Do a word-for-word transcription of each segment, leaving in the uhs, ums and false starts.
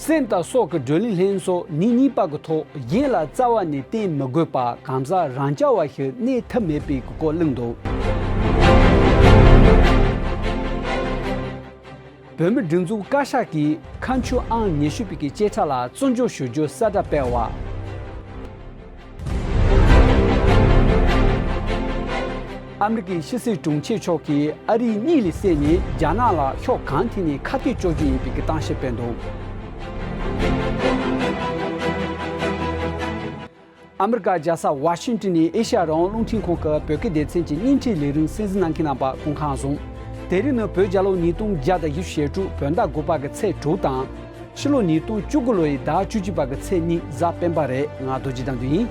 སེམས་དང་སྲོག་གི་བགྲོ་གླེང་ལྷན་ཚོགས་ཉིན་གཉིས་པ་གི་ཐོག་གཞན་ལ་རྩ་བ་ནས་བརྟེན་མི་དགོས་པ་གང་ཟག་རང་རྐྱ་བ་ཞིག་གནས་ཐབས་མེད་པའི་སྐོར་གླེང་འདུག་བོད་མིའི་སྒྲིག་འཛུགས་བཀའ་ཤག་གིས་ཁ་མཆུ་ཨང་ཉི་ཤུ་པའི་གི་བཅད་ཁྲ་ལ་བརྩི་འཇོག་ཞུ་རྒྱུ་གསལ་བསྒྲགས་སྤེལ་བ། ཨ་མི་རི་ཀའི་ཕྱི་སྲིད་དྲུང་ཆེ་མཆོག་གིས་ཨ་རིའི་གཉིད་ལས་སད་ནས་རྒྱ་ནག་ལ་ཕྱོགས་གང་ཐད་ནས་ཁ་གཏད་གཅོག་རྒྱུ་ཡིན་པའི་གི་གཏམ་བཤད་སྤེལ་འདུག་ཨ་མི་རི་ཀ་རྒྱལ་ས་ཝ་ཤིང་ཏོན་ནས་ཨེ་ཤ་ཡ་རང་དབང་རླུང་འཕྲིན་ཁང་གི་བོད་སྐད་སྡེ་ཚན་གྱི་བརྙན་འཕྲིན་ལས་རིམ་གསན་གཟིགས་གནང་མཁན་རྣམ་པ་སྐུ་ཁམས་བཟང་། དེ་རིང་ནི་བོད་རྒྱལ་ལོ་ཉིས་སྟོང་བརྒྱ་དང་བཞི་བཅུ་ཞེ་དྲུག་བོད་ཟླ་དགུ་པ་གི་ཚེས་དྲུག་དང་། ཕྱི་ལོ་ཉིས་སྟོང་བཅུ་དགུ་ལོའི་ཟླ་བཅུ་གཅིག་པ་གི་ཚེས་གཉིས་གཟའ་སྤེན་པ་རེད། ང་རྡོ་རྗེ་དམ་དུ་ཡིན།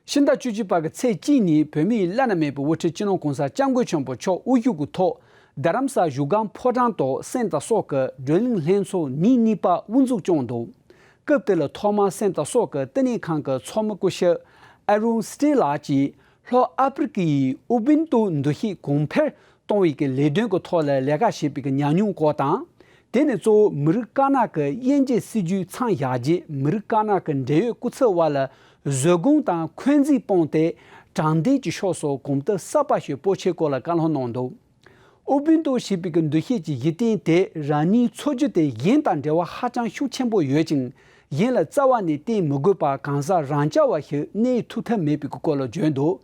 ཕྱི་ཟླ་བཅུ་གཅིག་པ་གི་ཚེས་གཅིག་ཉིན་བོད་མིའི་བླ་ན་མེད་པའི་དབུ་ཁྲིད་སྤྱི་ནོར་གོང་ས་སྐྱབས་མགོན་ཆེན་པོ་མཆོག་དབུ་བཞུགས་ཀྱི་ཐོག་རྡ་རམ་ས་བཞུགས་སྒར་ཕོ་བྲང་དུ་སེམས་དང་སྲོག་གི་བགྲོ་གླེང་ལྷན་ཚོགས་ཉིན་གཉིས་པ་དབུ་འཛུགས་བསྐྱངས་འདུག་སྐབས་དེ་ལ་ཐོག་མར་སེམས་དང་སྲོག་གི་བསྟི་གནས་ཁང་གི་ཚོགས་མི་སྐུ་ཞབས་ཨ་རུན་སི་ཏྲེ་ལགས་ཀྱིས་ལྷོ་ཨ་ཕི་རི་ཀའི་ཨུ་བིན་ཏོ་འདུ་ཤེས་གོང་འཕེལ་གཏོང་བའི་གི་ལས་དོན་གྱི་ཐོག་ལ་ལས་ཀ་བྱེད་པའི་གི་ཉམས་མྱོང་སྐོར་དང་། དེ་ནས་གཙོ་བོ་མི་རིགས་དཀར་ནག་གི་དབྱེ་འབྱེད་སྲིད་ཇུས་མཚམས་བཞག་རྗེས་མི་རིགས་དཀར་ནག་གི་འབྲེལ་ཡོད་སྐུ་ཚབ་དབར་ལ་བཟོད་སྒོམ་དང་འཁོན་འཛིན་སྤངས་ཏེ་དྲང་བདེན་གྱི་ཕྱོགས་སུ་གོམ་སྟབས་གསར་པ་ཞིག་སྤོ་ཆེད་སྐོར་ལ་བཀའ་སློབ་གནང་འདུག་ཨུ་བིན་ཏོ་ཞེས་པའི་གི་འདུ་ཤེས་ཀྱི་གཞི་རྟེན་དེ་རང་ཉིད་འཚོ་རྒྱུ་དེ་གཞན་དང་འབྲེལ་བ་ཧ་ཅང་ཤུགས་ཆེན་པོ་ཡོད་ཅིང་གཞན་ལ་རྩ་བ་ནས་བརྟེན་མི་དགོས་པར་གང་ཟག་རང་རྐྱ་བ་ཞིག་གནས་ཐུབ་ཐབས་མེད་པའི་གི་སྐོར་ལ་བརྗོད་འདུག་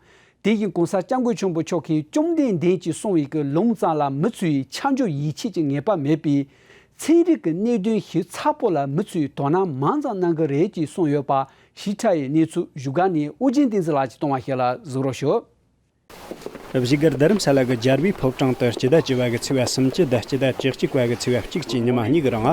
དེ་བཞིན་གོང་ས་སྐྱབས་མགོན་ཆེན་པོ་མཆོག་གིས་བཅོམ་ལྡན་འདས་ཀྱིས་གསུངས་པའི་གི་ལུང་ཙམ་ལ་མི་ཚུད་པའི་ཆ་འཇོག་ཡིད་ཆེས་ཀྱི་ངེས་པ་མེད་པའི་ཚན་རིག་གི་གནད་དོན་ཞིབ་ཚགས་པོ་ལ་མི་ཚུད་དོ་སྣང་མང་ཙམ་གནང་གི་རེད་ཅེས་གསུངས་ཡོད་པ་ཞིབ་ཕྲ་ཡི་གནས་ཚུལ་བཞུགས་སྒར་ནས་ཨོ་རྒྱན་བསྟན་འཛིན་ལགས་ཀྱིས་གཏོང་བ་ཞིག་ལ་གཟིགས་རོགས་ཞུ། བཞུགས་སྒར་རྡ་རམ་ས་ལ་གི་རྒྱལ་བའི་ཕོ་བྲང་དུ་སྤྱི་ཟླ་བཅུ་པ་གི་ཚེས་པ་སུམ་ཅུ་དང་སྤྱི་ཟླ་བཅུ་གཅིག་པ་གི་ཚེས་པ་གཅིག་བཅས་ཉི་མ་གཉིས་ཀྱི་རིང་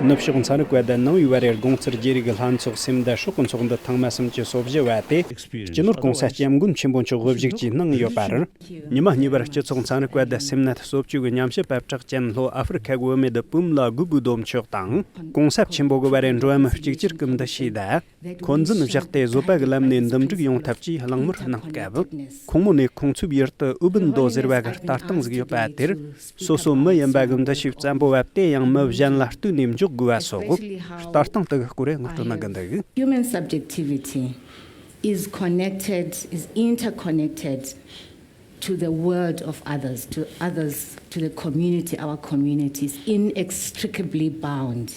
ནུབ་ཕྱོགས་ཚན་རིག་པ་དང་ནང་པའི་བར་རེར་དགོངས་ཚུལ་བརྗེ་རེས་ཀྱི་ལྷན་ཚོགས་སེམས་དང་སྲོག་གི་ཚོགས་འདུ་ཐེངས་མ་སུམ་ཅུ་སོ་བཞི་བ་དེ་སྤྱི་ནོར་གོང་ས་སྐྱབས་མགོན་ཆེན་པོ་མཆོག་དབུ་བཞུགས་ཀྱིས་གནང་ཡོད་པ་རེད། ཉི་མ་གཉིས་པར་སྤྱི་ཚོགས་ཚན་རིག་པ་དང་སེམས་ནད་གསོ་བཅོས་ཀྱི་ཉམས་ཞིབ་པ་གྲགས་ཅན་ལྷོ་ཨ་ཧྥེ་རི་ཁ་གི་བུད་མེད་བུམ་ལ་གུ་གུ་ལྡོམ་མཆོག་དང་གོང་ས་ཆེན་པོ་གི་བར་རེ་འགྲོ་བ་མི་གཅིག་གྱུར་གྱི་འདུ་ཤེས་དང་འཁོན་འཛིན་བཞག་སྟེ་བཟོད་པ་གི་ལམ་ནས་འདུམ་འགྲིག་ཡོང་ཐབས་ཀྱི་གླེང་མོལ་གནང་སྐབས། ཁོང་མོ་ནས་ཁོང་ཚོའི་ཡུལ་དུ་ཨུ་བིན་ཏོ་ཟེར་བ་གི་ལྟ་སྟངས་ཟིག་ཡོད་པ་དེར་སོ་སོ་མི་ཡིན་པ་གི་འདུ་ཤེས་བཙན་པོ་བ་དེ་ཡང་མི་གཞན་ལ་ལྟོས་ནས་འཇོག་དགོས་པ་སོགས་ལྟ་སྟངས་དེ་གི་སྐོར་ངོ་སྤྲོད་གནང་གི་འདུག Human subjectivity is connected, is interconnected to the world of others, to others, to the community, our communities, inextricably bound.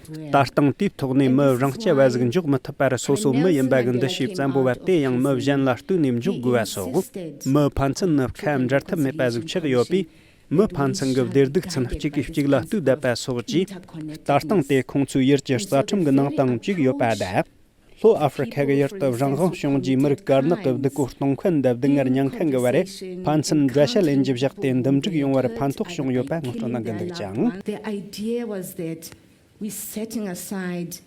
ལྟ་སྟངས་དེའི་ཐོག་ནས་མི་རང་རྐྱ་བ་ཟིག་འཇོག་མི་ཐུབ་པར་སོ་སོ་མི་ཡིན་པ་གི་འདུ་ཤེས་བཙན་པོ་བ་དེ་ཡང་མི་གཞན་ལ་ལྟོས་ནས་འཇོག་དགོས་པ་སོགས་མི་ཕན་ཚུན་ནི་ཁ་འབྲལ་ཐབས་མེད་པ་ཟིག་ཆགས་ཡོད་པས་མི་ཕན་ཚུན་གི་བདེ་སྡུག་ཚུན་གཅིག་གིས་གཅིག་ལ་ལྟོས་བསྡད་པ་སོགས་ཀྱིས་ལྟ་སྟངས་དེ་ཁོང་ཚོའི་ཡུལ་གྱི་རྩ་ཁྲིམས་གི་ནང་དང་གཅིག་ཡོད་པ་དང་། ལྷོ་ཨ་ཧྥེ་རི་ཁ་གི་ཡུལ་དུ་རང་དབང་བྱུང་རྗེས་མི་རིགས་དཀར་ནག་གི་སྡུག་གོ་སྟོང་མཁན་དང་སྡུག་བསྔལ་མྱངས་མཁན་གྱི་བར་རེ་ཕན་ཚུན་དགྲ་ཤ་ལེན་རྒྱུ་བཞག་སྟེ་འདུམ་འགྲིག་ཡོང་བར་ཕན་ཐོགས་བྱུང་ཡོད་པ་ངོ་སྤྲོད་གནང་གི་འདུག་ཅིང་། The idea was that we setting aside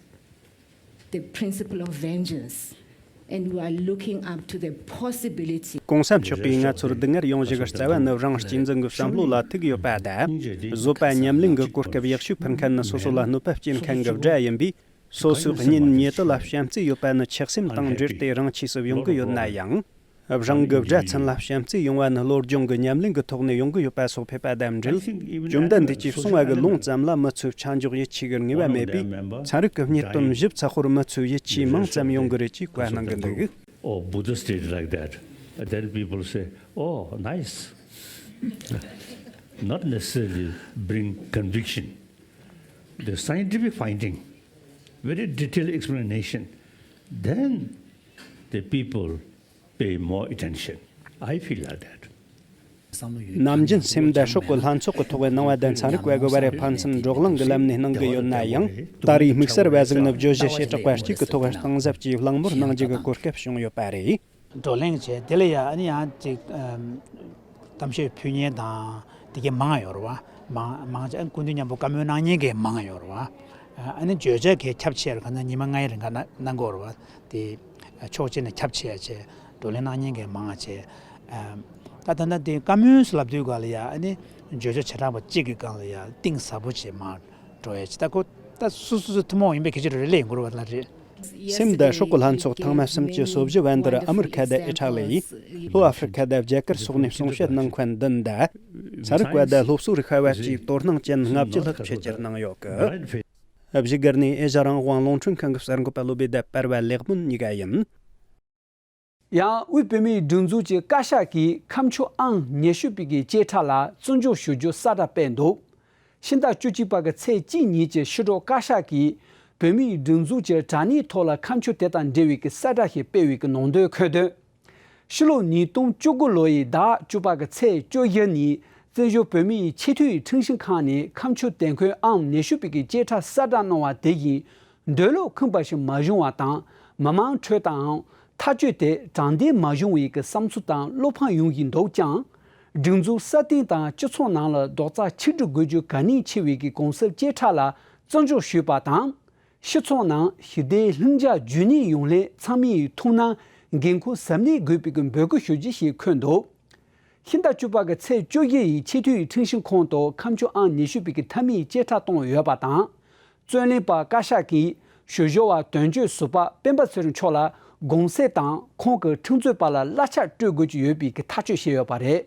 the principle of vengeance and we are looking up to the possibility. གོང་ས་མཆོག་གིས་ང་ཚོར་སྡུག་བསྔལ་ཡོང་བཞིན་གྱི་རྩ་བ་ནི་རང་གཅེས་འཛིན་གྱི་བསམ་བློ་ལ་ཐུག་ཡོད་པ་དང་། བཟོད་པ་ཉམས་ལེན་གྱི་གོ་སྐབས་ཡག་ཤོས་ཕུལ་མཁན་ནི་སོ་སོ་ལ་གནོད་པ་སྐྱེལ་མཁན་གྱི་དགྲ་ཡིན་པས། སོ་སོའི་གཉེན་ཉེ་དུ་ལ་བྱམས་བརྩེ་ཡོད་པ་ནི་ཆགས་སེམས་དང་འབྲེལ་ཏེ་རང་ཆས་སུ་ཡོང་གི་ཡོད་ན་ཡང་། རང་གི་དགྲ་ཚང་ལ་བྱམས་བརྩེ་ཡོང་བ་ནི་བློ་སྦྱོང་གི་ཉམས་ལེན་གྱི་ཐོག་ནས་ཡོང་གི་ཡོད་པ་སོགས་ཕེབས་པ་དང་འབྲེལ། བཅོམ་ལྡན་འདས་ཀྱིས་གསུངས་པ་གི་ལུང་ཙམ་ལ་མི་ཚོས་ཆ་འཇོག་ཡིད་ཆེས་ཀྱི་ངེས་པ་མེད་པས། ཚན་རིག་གི་བརྙན་སྟོན་ཞིབ་ཚགས་པོར་མི་ཚོས་ཡིད་ཆེས་མང་ཙམ་ཡོང་གི་རེད་ཅེས་བཀའ་གནང་གི་འདུག Oh, Buddhist did like that. Then people say, "Oh, nice." Not necessarily bring conviction. The scientific finding, very detailed explanation, then the people pay more attention. I feel like that. ནམ་རྒྱུན་སེམས་དང་སྲོག་གི་ལྷན་ཚོགས་ཀྱི་ཐོག་གི་ནང་བ་དང་ཚན་རིག་པ་གི་བར་རེ་ཕན་ཚུན་བགྲོ་གླེང་གི་ལམ་ནས་གནང་གི་ཡོད་ན་ཡང་། ད་རེས་དམིགས་བསལ་བ་ཟིག་ནི་བརྗོད་གཞི་བྱེ་བྲག་པ་གཅིག་གི་ཐོག་གཏིང་ཟབ་ཀྱིས་གླེང་མོལ་གནང་རྒྱུ་གི་གོ་སྐབས་བྱུང་ཡོད་པ་རེད། བགྲོ་གླེང་བྱས། དེ་ལ་ཡང་ཨ་ནི་ཡང་ཅིག་ཨམ། གཏམ་བཤད་ཕུལ་མཁན་དང་དེ་གའི་མང་ཡོད་རེད་བ། མང་མང་ཆེ་ཨ་ནི་སྐུ་མདུན་མཉམ་པོ་བཀའ་མོལ་གནང་མཁན་གྱི་མང་ཡོད་རེད་བ། ཨ་ནི་བརྗོད་བྱ་གི་ཁྱབ་ཆེ་རུ་ག་ན་ཉི་མ་ལྔའི་རིང་ག་ན་གནང་གི་ཡོད་རེད་བ། དེ་ཕྱོགས་གཅིག་ནས་ཁྱབ་ཆེ་ཡ་ཆེ། བགྲོ་གླེང་གནང་མཁན་གྱི་མང་ཆེ། ཨམ། ད་ད་ལྟ་དེ་བཀའ་མོལ་ལབ་དུས་ག་ལ་ཡ་ཨ་ནི་བརྗོད་བྱ་བྱེ་བྲག་པ་གཅིག་གི་སྒང་ལ་ཡ་གཏིང་ཟབ་པོ་བྱས་མར་འགྲོ་ཡ་ཅིག་ད་ཁོ་ད་སུ་སུ་སུ་ཐུན་མོང་ཡིན་པའི་སྐད་ཆ་རེ་རེ་ཡིན་དགོས་རེད་བ་ལ་རེད། སེམས་དང་སྲོག་གི་ལྷན་ཚོགས་ཐེངས་མ་གསུམ་གྱི་སོ་བཞི་པ་འདིར་ཨ་མི་རི་ཁ་དང་ཨི་ཊ་ལི་ཡི། ལྷོ་ཨ་ཧྥེ་རི་ཁ་དང་རྒྱ་གར་སོགས་ནས་གསུང་བཤད་གནང་མཁན་བདུན་དང་། ཚན་རིག་པ་དང་སློབ་གསོ་རིག་པ་བཅས་དོ་སྣང་ཅན་ལྔ་བཅུ་ལྷག་ཆེད་གཅར་གནང་ཡོད་གི། བཞུགས་སྒར་ནས་ཨེ་ཤ་རང་དབང་རླུང་འཕྲིན་ཁང་གི་གསར་འགོད་པ་བློ་བྷེ་དང་པར་བ་ལེགས་སྨོན་གཉིས་ཀ་ཡིན། ཡང་དབུས་བོད་མིའི་སྒྲིག་འཛུགས་ཀྱི་བཀའ་ཤག་གིས་ཁ་མཆུ་ཨང་ཉི་ཤུ་པའི་གི་བཅད་ཁྲ་ལ་བརྩི་འཇོག་ཞུ་རྒྱུ་གསལ་བསྒྲགས་སྤེལ་འདུག་ཕྱི་ཟླ་བཅུ་གཅིག་པ་གི་ཚེས་གཅིག་ཉིན་གྱི་ཕྱི་དྲོ་བཀའ་ཤག་གིས་བོད་མིའི་སྒྲིག་འཛུགས་ཀྱི་དྲ་གནས་ཐོག་ལ་ཁ་མཆུ་དེ་དང་འབྲེལ་བའི་གི་གསལ་བསྒྲགས་ཤིག་སྤེལ་བའི་གི་ནང་དོན་འཁོད་དོན། ཕྱི་ལོ་ཉིས་སྟོང་བཅུ་དགུ་ལོ་ཡི་ཟླ་བཅུ་པ་གི་ཚེས་བཅོ་བཞི་ཉིན་བཙན་བྱོལ་བོད་མིའི་ཆེས་མཐོའི་ཁྲིམས་ཞིབ་ཁང་ནས་ཁ་མཆུ་དེ་འཁོད་ཨང་ཉི་ཤུ་པའི་གི་བཅད་ཁྲ་གསལ་བསྒྲགས་གནང་བ་དེ་བཞིན། འདོད་བློ་ཁེངས་པ་ཞིག་མ་བྱུང་བ་དང་། མི་མང་ཁྲོད་དུའང་ཐག་གཅོད་དེ་དྲང་བདེན་མ་བྱུང་བའི་གི་བསམ་ཚུལ་དང་བློ་ཕམ་ཡོང་བཞིན་འདུག་ཀྱང་། སྒྲིག་འཛུགས་སྲ་བརྟན་དང་སྤྱི་ཚོགས་ནང་ལ་རྡོག་རྩ་ཆིག་སྒྲིལ་དགོས་རྒྱུ་གལ་གནད་ཆེ་བའི་གི་གུང་སེང་བཅད་ཁྲ་ལ་བརྩི་འཇོག་ཞུས་པ་དང་། སྤྱི་ཚོགས་ནང་ཞི་བདེའི་ལྷིང་འཇགས་རྒྱུན་གནས་ཡོང་སླད་ཚང་མས་ཐུགས་སྣང་འགན་ཁུར་གཟབ་ནན་དགོས་པའི་གི་འབོད་སྐུལ་ཞུ་རྒྱུ་ཞིག་འཁོད་འདུག་ཕྱི་ཟླ་བཅུ་པ་གི་ཚེས་བཅོ་བརྒྱད་ཡི་ཆེས་མཐོའི་ཁྲིམས་ཞིབ་ཁང་དུ་ཁ་མཆུ་ཨང་ཉི་ཤུ་པའི་གི་མཐའ་མའི་བཅད་ཁྲ་བཏང་ཡོད་པ་དང་། རྩོད་ལེན་པ་བཀའ་ཤག་གིས་ཞུ་སྦྱོར་བ་དོན་གཅོད་ཟུར་པ་སྤེན་པ་ཚེ་རིང་མཆོག་ལ་དགོངས་སེལ་དང་ཁོང་གི་ཁྲིམས་རྩོད་པ་ལ་གླ་ཆ་སྤྲོད་དགོས་ཀྱི་ཡོད་པའི་གི་ཐག་གཅོད་བྱས་ཡོད་པ་རེད།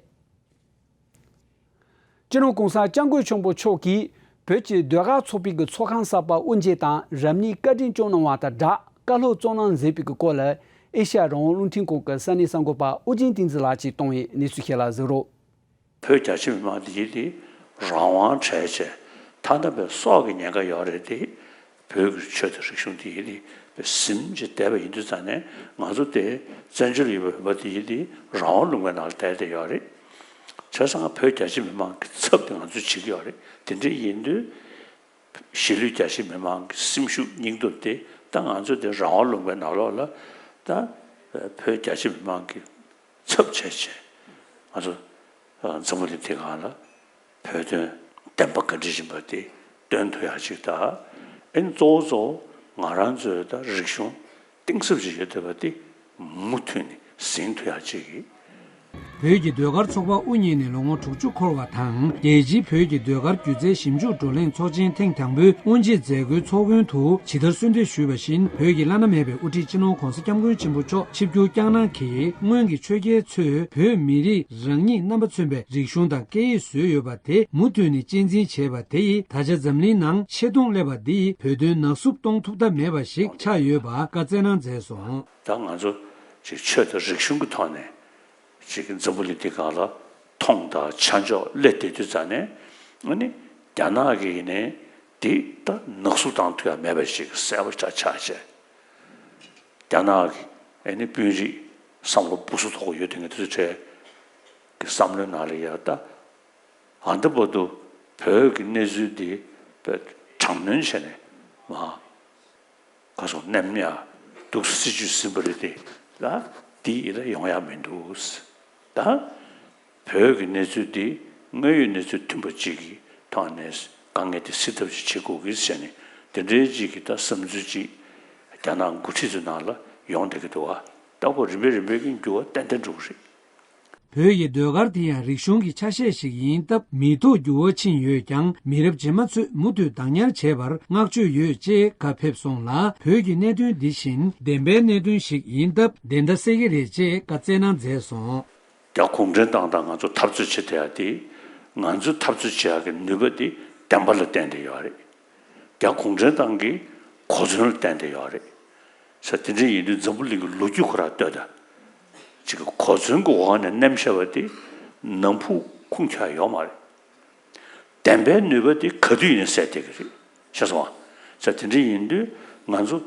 སྤྱི་ནོར་༸གོང་ས་༸སྐྱབས་མགོན་ཆེན་པོ་མཆོག་གིས་བོད་ཀྱི་ཟློས་གར་ཚོགས་པའི་གི་ཚོགས་ཁང་གསར་པ་དབུ་འབྱེད་དང་རབ་གནས་བཀའ་དྲིན་སྐྱོང་གནང་བ་དང་སྦྲགས་བཀའ་སློབ་སྩོལ་གནང་མཛད་པའི་གི་སྐོར་ལ་ཨེ་ཤ་ཡ་རང་དབང་རླུང་འཕྲིན་ཁང་གི་ས་གནས་གསར་འགོད་པ་ཨོ་རྒྱན་བསྟན་འཛིན་ལགས་ཀྱིས་གཏོང་བའི་གནས་ཚུལ་ཞིག་ལ་གཟིགས་རོགས། བོད་རྒྱ་ཆེ་མི་མང་འདི་ཡིན་ཏེ་རང་དབང་བྲལ་བྱས་ཐ་ན་པའི་སྲོག་གི་ཉེན་ཁ་ཡོད་རེད་དེ། བོད་ཀྱི་ཆོས་དང་རིག་གཞུང་འདི་ཡིན་ཏེ་པའི་ཟིན་གྱིས་བསྡད་པ་ཡིན་དུས་ཙང་ནས་ང་ཚོ་དེ་བཙན་བྱོལ་ཡོད་པའི་བོད་པ་འདི་ཡིན་ཏེ་རང་དབང་ལུང་པའི་ནང་ལ་བསྡད་བསྡད་ཡོད་རེད། བྱས་ཙང་བོད་རྒྱ་ཆེ་མི་མང་གི་ཚབ་དེ་ང་ཚོས་བྱེད་ཀྱི་ཡོད་རེད། དེ་འདྲ་ཡིན་དུས། གཞིས་ལུས་རྒྱ་ཆེ་མི་མང་གི་སེམས་ཤུགས་སྙིང་སྟོབས་དེ་ད་ང་ཚོ་དེ་རང་དབང་ལུང་པའི་ནང་ལོགས་ལ་ད་བོད་རྒྱ་ཆེ་མི་མང་གི་ཚབ་བྱས་བྱས་ང་ཚོ་འཛམ་བུ་གླིང་འདི་སྒང་ལ་བོད་དོན་བདེན་པ་ག་འདྲ་ཡིན་པ་དེ་སྟོན་ཐུབ་ཡག་ཅིག་དང་། ཨེ་ནི་གཙོ་བོ་གཙོ་བོ་ང་རང་ཚོའི་ད་རིག་གཞུང་གཏིང་ཟབ་ཅིག་ཡོད་བསྡད་པ་དེ་མུ་མཐུད་ནས་ཟིན་ཐུབ་ཡག་ཅིག་གི། བོད་ཀྱི་ཟློས་གར་ཚོགས་པ་དབུ་བརྙེས་ནས་ལོ་ངོ་དྲུག་ཅུ་འཁོར་བ་དང་རྒྱལ་སྤྱིའི་བོད་ཀྱི་ཟློས་གར་སྒྱུ་རྩལ་ཞིབ་འཇུག་བགྲོ་གླེང་ཚོགས་ཆེན་ཐེངས་དང་པོའི་དབུ་འབྱེད་མཛད་སྒོའི་ཚོགས་མགོན་དུ་ཇི་ལྟར་གསོལ་འདེབས་ཞུས་པ་བཞིན་བོད་ཀྱི་བླ་ན་མེད་པའི་དབུ་ཁྲིད་སྤྱི་ནོར་༸གོང་ས་༸སྐྱབས་མགོན་ཆེན་པོ་མཆོག་ཆིབས་བསྒྱུར་བསྐྱངས་གནང་གིས་སྔོན་གྱི་ཆོས་རྒྱལ་ཚོས་བོད་མི་རིགས་རང་ཉིད་རྣམ་པ་མཚོན་པའི་རིག་གཞུང་དང་སྐད་ཡིག་བཟོས་ཡོད་པ་དེ་མུ་མཐུད་ནས་གཅེས་འཛིན་བྱས་པ་དེ་ཡིས་ད་ཆ་འཛམ་གླིང་ནང་ཆེ་མཐོང་སླེབས་པ་འདི་ཡིས་བོད་དོན་ནག་བསུབ་གཏོང་ཐུབ་ཐབས་མེད་པ་ཞིག་ཆགས་ཡོད་པ་བཀའ་སྩལ་གནང་མཛད་སོང་། ད་ང་ཚོ་ཅིག་ཆོས་དང་རིག་གཞུང་གི་ཐོག་ནས་ཅིག་འཛམ་བུ་གླིང་འདི་སྒང་ལ་མཐོང་དང་ཆ་འཇོག་སླེབས་བསྡད་དུས་ཙང་ནས་ཨ་ནི་རྒྱ་ནག་གིས་ནི་འདི་ད་ནག་བསུབ་བཏང་ཐུབ་ཡ་མེད་པ་ཞིག་གསལ་པོ་ཆགས་ཆགས་བྱས། རྒྱ་ནག་གི་ཨ་ནི་དཔོན་རིགས་བསམ་བློ་སྦུ་སུ་ཐོག་ཡོད་དེ་ངས་དེ་ཚོ་གྲས་ཀྱི་བསམ་བློའི་ནང་ལ་ཡ་ད་ཨ་འདི་བར་དུ་བོད་ཀྱི་གནས་ཚུལ་འདི་བོད་དྲག་གནོན་བྱས་ནས་མ་ག་སོང་མནན་ཡ་འདུག་སྲིད་ཇུས་ཟིན་པ་རེད་དེ་ལ་འདི་ཡིད་ལ་ཡོང་ཡ་མི་འདུག་ད་བོད་ཀྱི་གནས་ཚུལ་འདི་དངོས་ཡོད་གནས་ཚུལ་མཐུན་པ་གཅིག་གི་ཐོག་ནས་དཀའ་ངལ་དེ་སེལ་ཐབས་ཅིག་བྱེད་དགོས་ཀྱི་ཟེར་ནས་དེ་འདྲའི་གཅིག་གི་ད་བསམ་ཚུལ་གཅིག་རྒྱ་ནག་འགོ་ཁྲིད་ཚོའི་ནང་ལ་ཡོང་བསྡད་ཀྱི་འདུག་བ། ད་ཁོ་རིམ་པས་རིམ་པས་ཀྱི་འགྱུར་བ་ཏན་ཏན་འགྲོ་གི་རེད། བོད་ཀྱི་ཟློས་གར་དེ་ཡང་རིག་གཞུང་གི་ཆ་ཤས་ཤིག་ཡིན་སྟབས་མི་ཐོག་འགྱུར་བ་ཕྱིན་ཡོད་ཀྱང་མི་རབས་རྗེས་མ་ཚོས་མུ་མཐུད་བདག་ཉར་བྱས་པར་བསྔགས་བརྗོད་ཡོད་ཅེས་བཀའ་ཕེབས་སོང་ལ། བོད་ཀྱི་གནད་དོན་འདི་བཞིན་བདེན་པའི་གནད་དོན་ཞིག་ཡིན་སྟབས་བདེན་མཐའ་གསལ་གྱི་རེད་ཅེས་བཀའ་སྩལ་གནང་མཛད་སོང་། རྒྱ་གུང་ཁྲན་ཏང་དང་ང་ཚོ་འཐབ་རྩོད་བྱེད་བསྡད་ཡ་དེ་ང་ཚོས་འཐབ་རྩོད་བྱེད་ཡ་གི་ནུས་པ་དེ་བདེན་པ་ལ་བརྟེན་ཏེ་ཡོད་རེད། རྒྱ་གུང་ཁྲན་ཏང་གི་གོ་མཚོན་ལ་བརྟེན་ཏེ་ཡོད་རེད། ས་དེ་འདྲ་ཡིན་དུས་འཛམ་བུ་གླིང་གི་ལོ་རྒྱུས་ཁོ་རང་ལྟོས་དང་། ཅིག་གི་གོ་མཚོན་གྱི་འོག་ནས་མནན་བཞག་པ་དེ་ནམ་ཕུགས་ཁུངས་འཁྱོལ་ཡོད་མ་རེད། བདེན་པའི་ནུས་པ་དེ་ག་དུས་ཡིན་ནའི་གསལ་བསྡད་ཀྱི་རེད། ཤེས་སོང་ང་། ས་དེ་འདྲ་ཡིན་དུས་ང་ཚོ་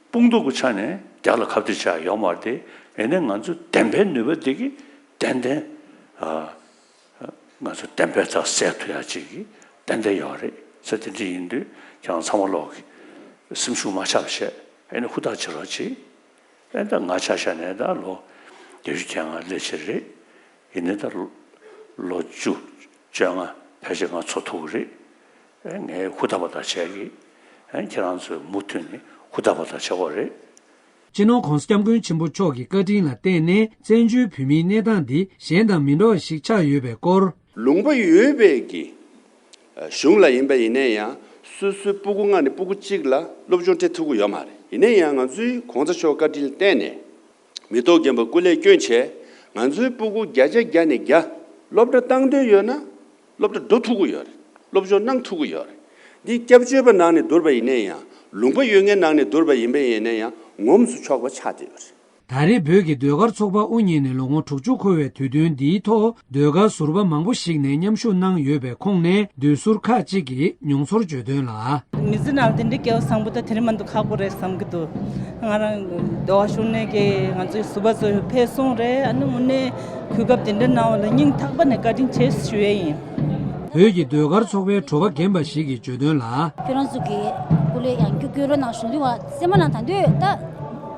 དཔུང་སྟོབས་ཀྱི་ཆ་ནས་རྒྱ་ལ་ཁ་གཏད་བྱ་ཡོད་མ་རེད་དེ། ཡིན་ནའི་ང་ཚོ་བདེན་པའི་ནུས་པ་དེ་གིས་ཏན་ཏན་ཨ། ང་ཚོ་བདེན་པའི་རྩ་གསལ་ཐུབ་ཡག་ཅིག་གི་ཏན་ཏན་ཡོད་རེད། ས་དེ་འདྲ་ཡིན་དུས་ཁྱེད་རང་ཚང་མ་ལོག་གི་སེམས་ཤུགས་མ་ཆག་བྱས་ཨེ་ནི་ཧུར་ཐག་བྱེད་རོགས་གྱིས། ཨེ་ད་ང་ཆ་བཞག་ནས་ད་ལོ་བརྒྱད་ཅུ་གྱ་ལྔ་སླེབས་ཕྱིར་རེད། ཡིན་ནའི་ད་ལོ་བཅུ་བཅོ་ལྔ་ཕལ་ཆེར་ང་འཚོ་ཐུབ་ཀྱི་རེད། ཨེ་ངས་ཧུར་ཐག་པ་དག་བྱས་གི། ཨེ་ཁྱེད་རང་ཚོས་མུ་མཐུད་ནས་ཧུར་ཐག་པ་དག་བྱེད་དགོས་རེད། སྤྱི་ནོར་༧གོང་ས་༧སྐྱབས་མགོན་ཆེན་པོ་མཆོག་གི་བཀའ་དྲིན་ལ་བརྟེན་ནས་བཙན་བྱོལ་བོད་མིའི་གནས་སྟངས་འདི་གཞན་དང་མི་འདྲ་བ་ཞིག་ཆགས་ཡོད་པའི་སྐོར། ལུང་པ་ཡོད་པའི་གི་གཞུང་ལ་ཡིན་པ་ཡིན་ན་ཡང་སོ་སོའི་སྤུ་གུ་ལྔ་ནས་སྤུ་གུ་གཅིག་ལ་སློབ་སྦྱོང་སྤྲད་ཐུབ་ཀྱི་ཡོད་མ་རེད། ཡིན་ན་ཡང་ང་ཚོའི་གོང་ས་མཆོག་བཀའ་དྲིན་ལ་བརྟེན་ནས་མི་ཐོག་རྒན་པ་སྐུ་ལས་བསྐྱོན་བྱས་ང་ཚོའི་སྤུ་གུ་བརྒྱ་ཆ་བརྒྱ་ནས་བརྒྱ་སློབ་གྲྭ་བཏང་འདོད་ཡོད་ན་སློབ་གྲྭ་འགྲོ་ཐུབ་ཀྱི་ཡོད་རེད། སློབ་སྦྱོང་གནང་ཐུབ་ཀྱི་ཡོད་རེད། འདི་སྐྱབས་བཅོལ་བ་ནང་ནས་བསྡུར་བ་ཡིན་ན་ཡང་ལུང་པ་ཡོད་མཁན་ནང་ནས་བསྡུར་བ་ཡིན་པ་ཡིན་ན་ཡང་ངོམས་སུ་ཆོག་པ་ཆགས་བསྡད་ཡོད་རེད། ད་རེས་བོད་ཀྱི་ཟློས་གར་ཚོགས་པ་དབུ་བརྙེས་ནས་ལོ་ངོ་དྲུག་ཅུ་འཁོར་བའི་དུས་སྟོན་འདིའི་ཐོག་ཟློས་གར་ཟུར་པ་མང་པོ་ཞིག་ནས་མཉམ་ཞུགས་གནང་ཡོད་པའི་ཁོངས་ནས་ཟློས་ཟུར་ཁག་ཅིག་གིས་མྱོང་ཚོར་བརྗོད་དོན་ལ། མི་ཚེ་ནང་ལ་དེ་འདྲའི་སྐལ་བ་བཟང་པོ་ད་དེ་རིང་མ་གཏོགས་ཁག་པོ་རེད་བསམ་གྱི་འདུག་ང་རང་ཟློས་གར་ཤུགས་ནས་ཀྱི་ང་ཚོའི་ཟུར་པ་ཚོ་ཕེབས་སོང་རེད། ཨ་ནི་དངོས་གནས་གོ་སྐབས་དེ་འདྲ་གནང་བ་ལ་སྙིང་ཐག་པ་ནས་བཀའ་དྲིན་ཆེ་ཞུ་ཡས་ཡིན། བོད་ཀྱི་ཟློས་གར་ཚོགས་པའི་དྲོ་པ་རྒན་པ་ཞིག་གིས་བརྗོད་དོན་ལ། ཁྱོད་རང་ཚོ་གི་སྐུ་ལས་ཡང་བསྐྱར་བསྐྱོན་རོགས་གནང་ཞུ་འདུག་བ། སེམས་པ་ནང་ད་འདོད་ད་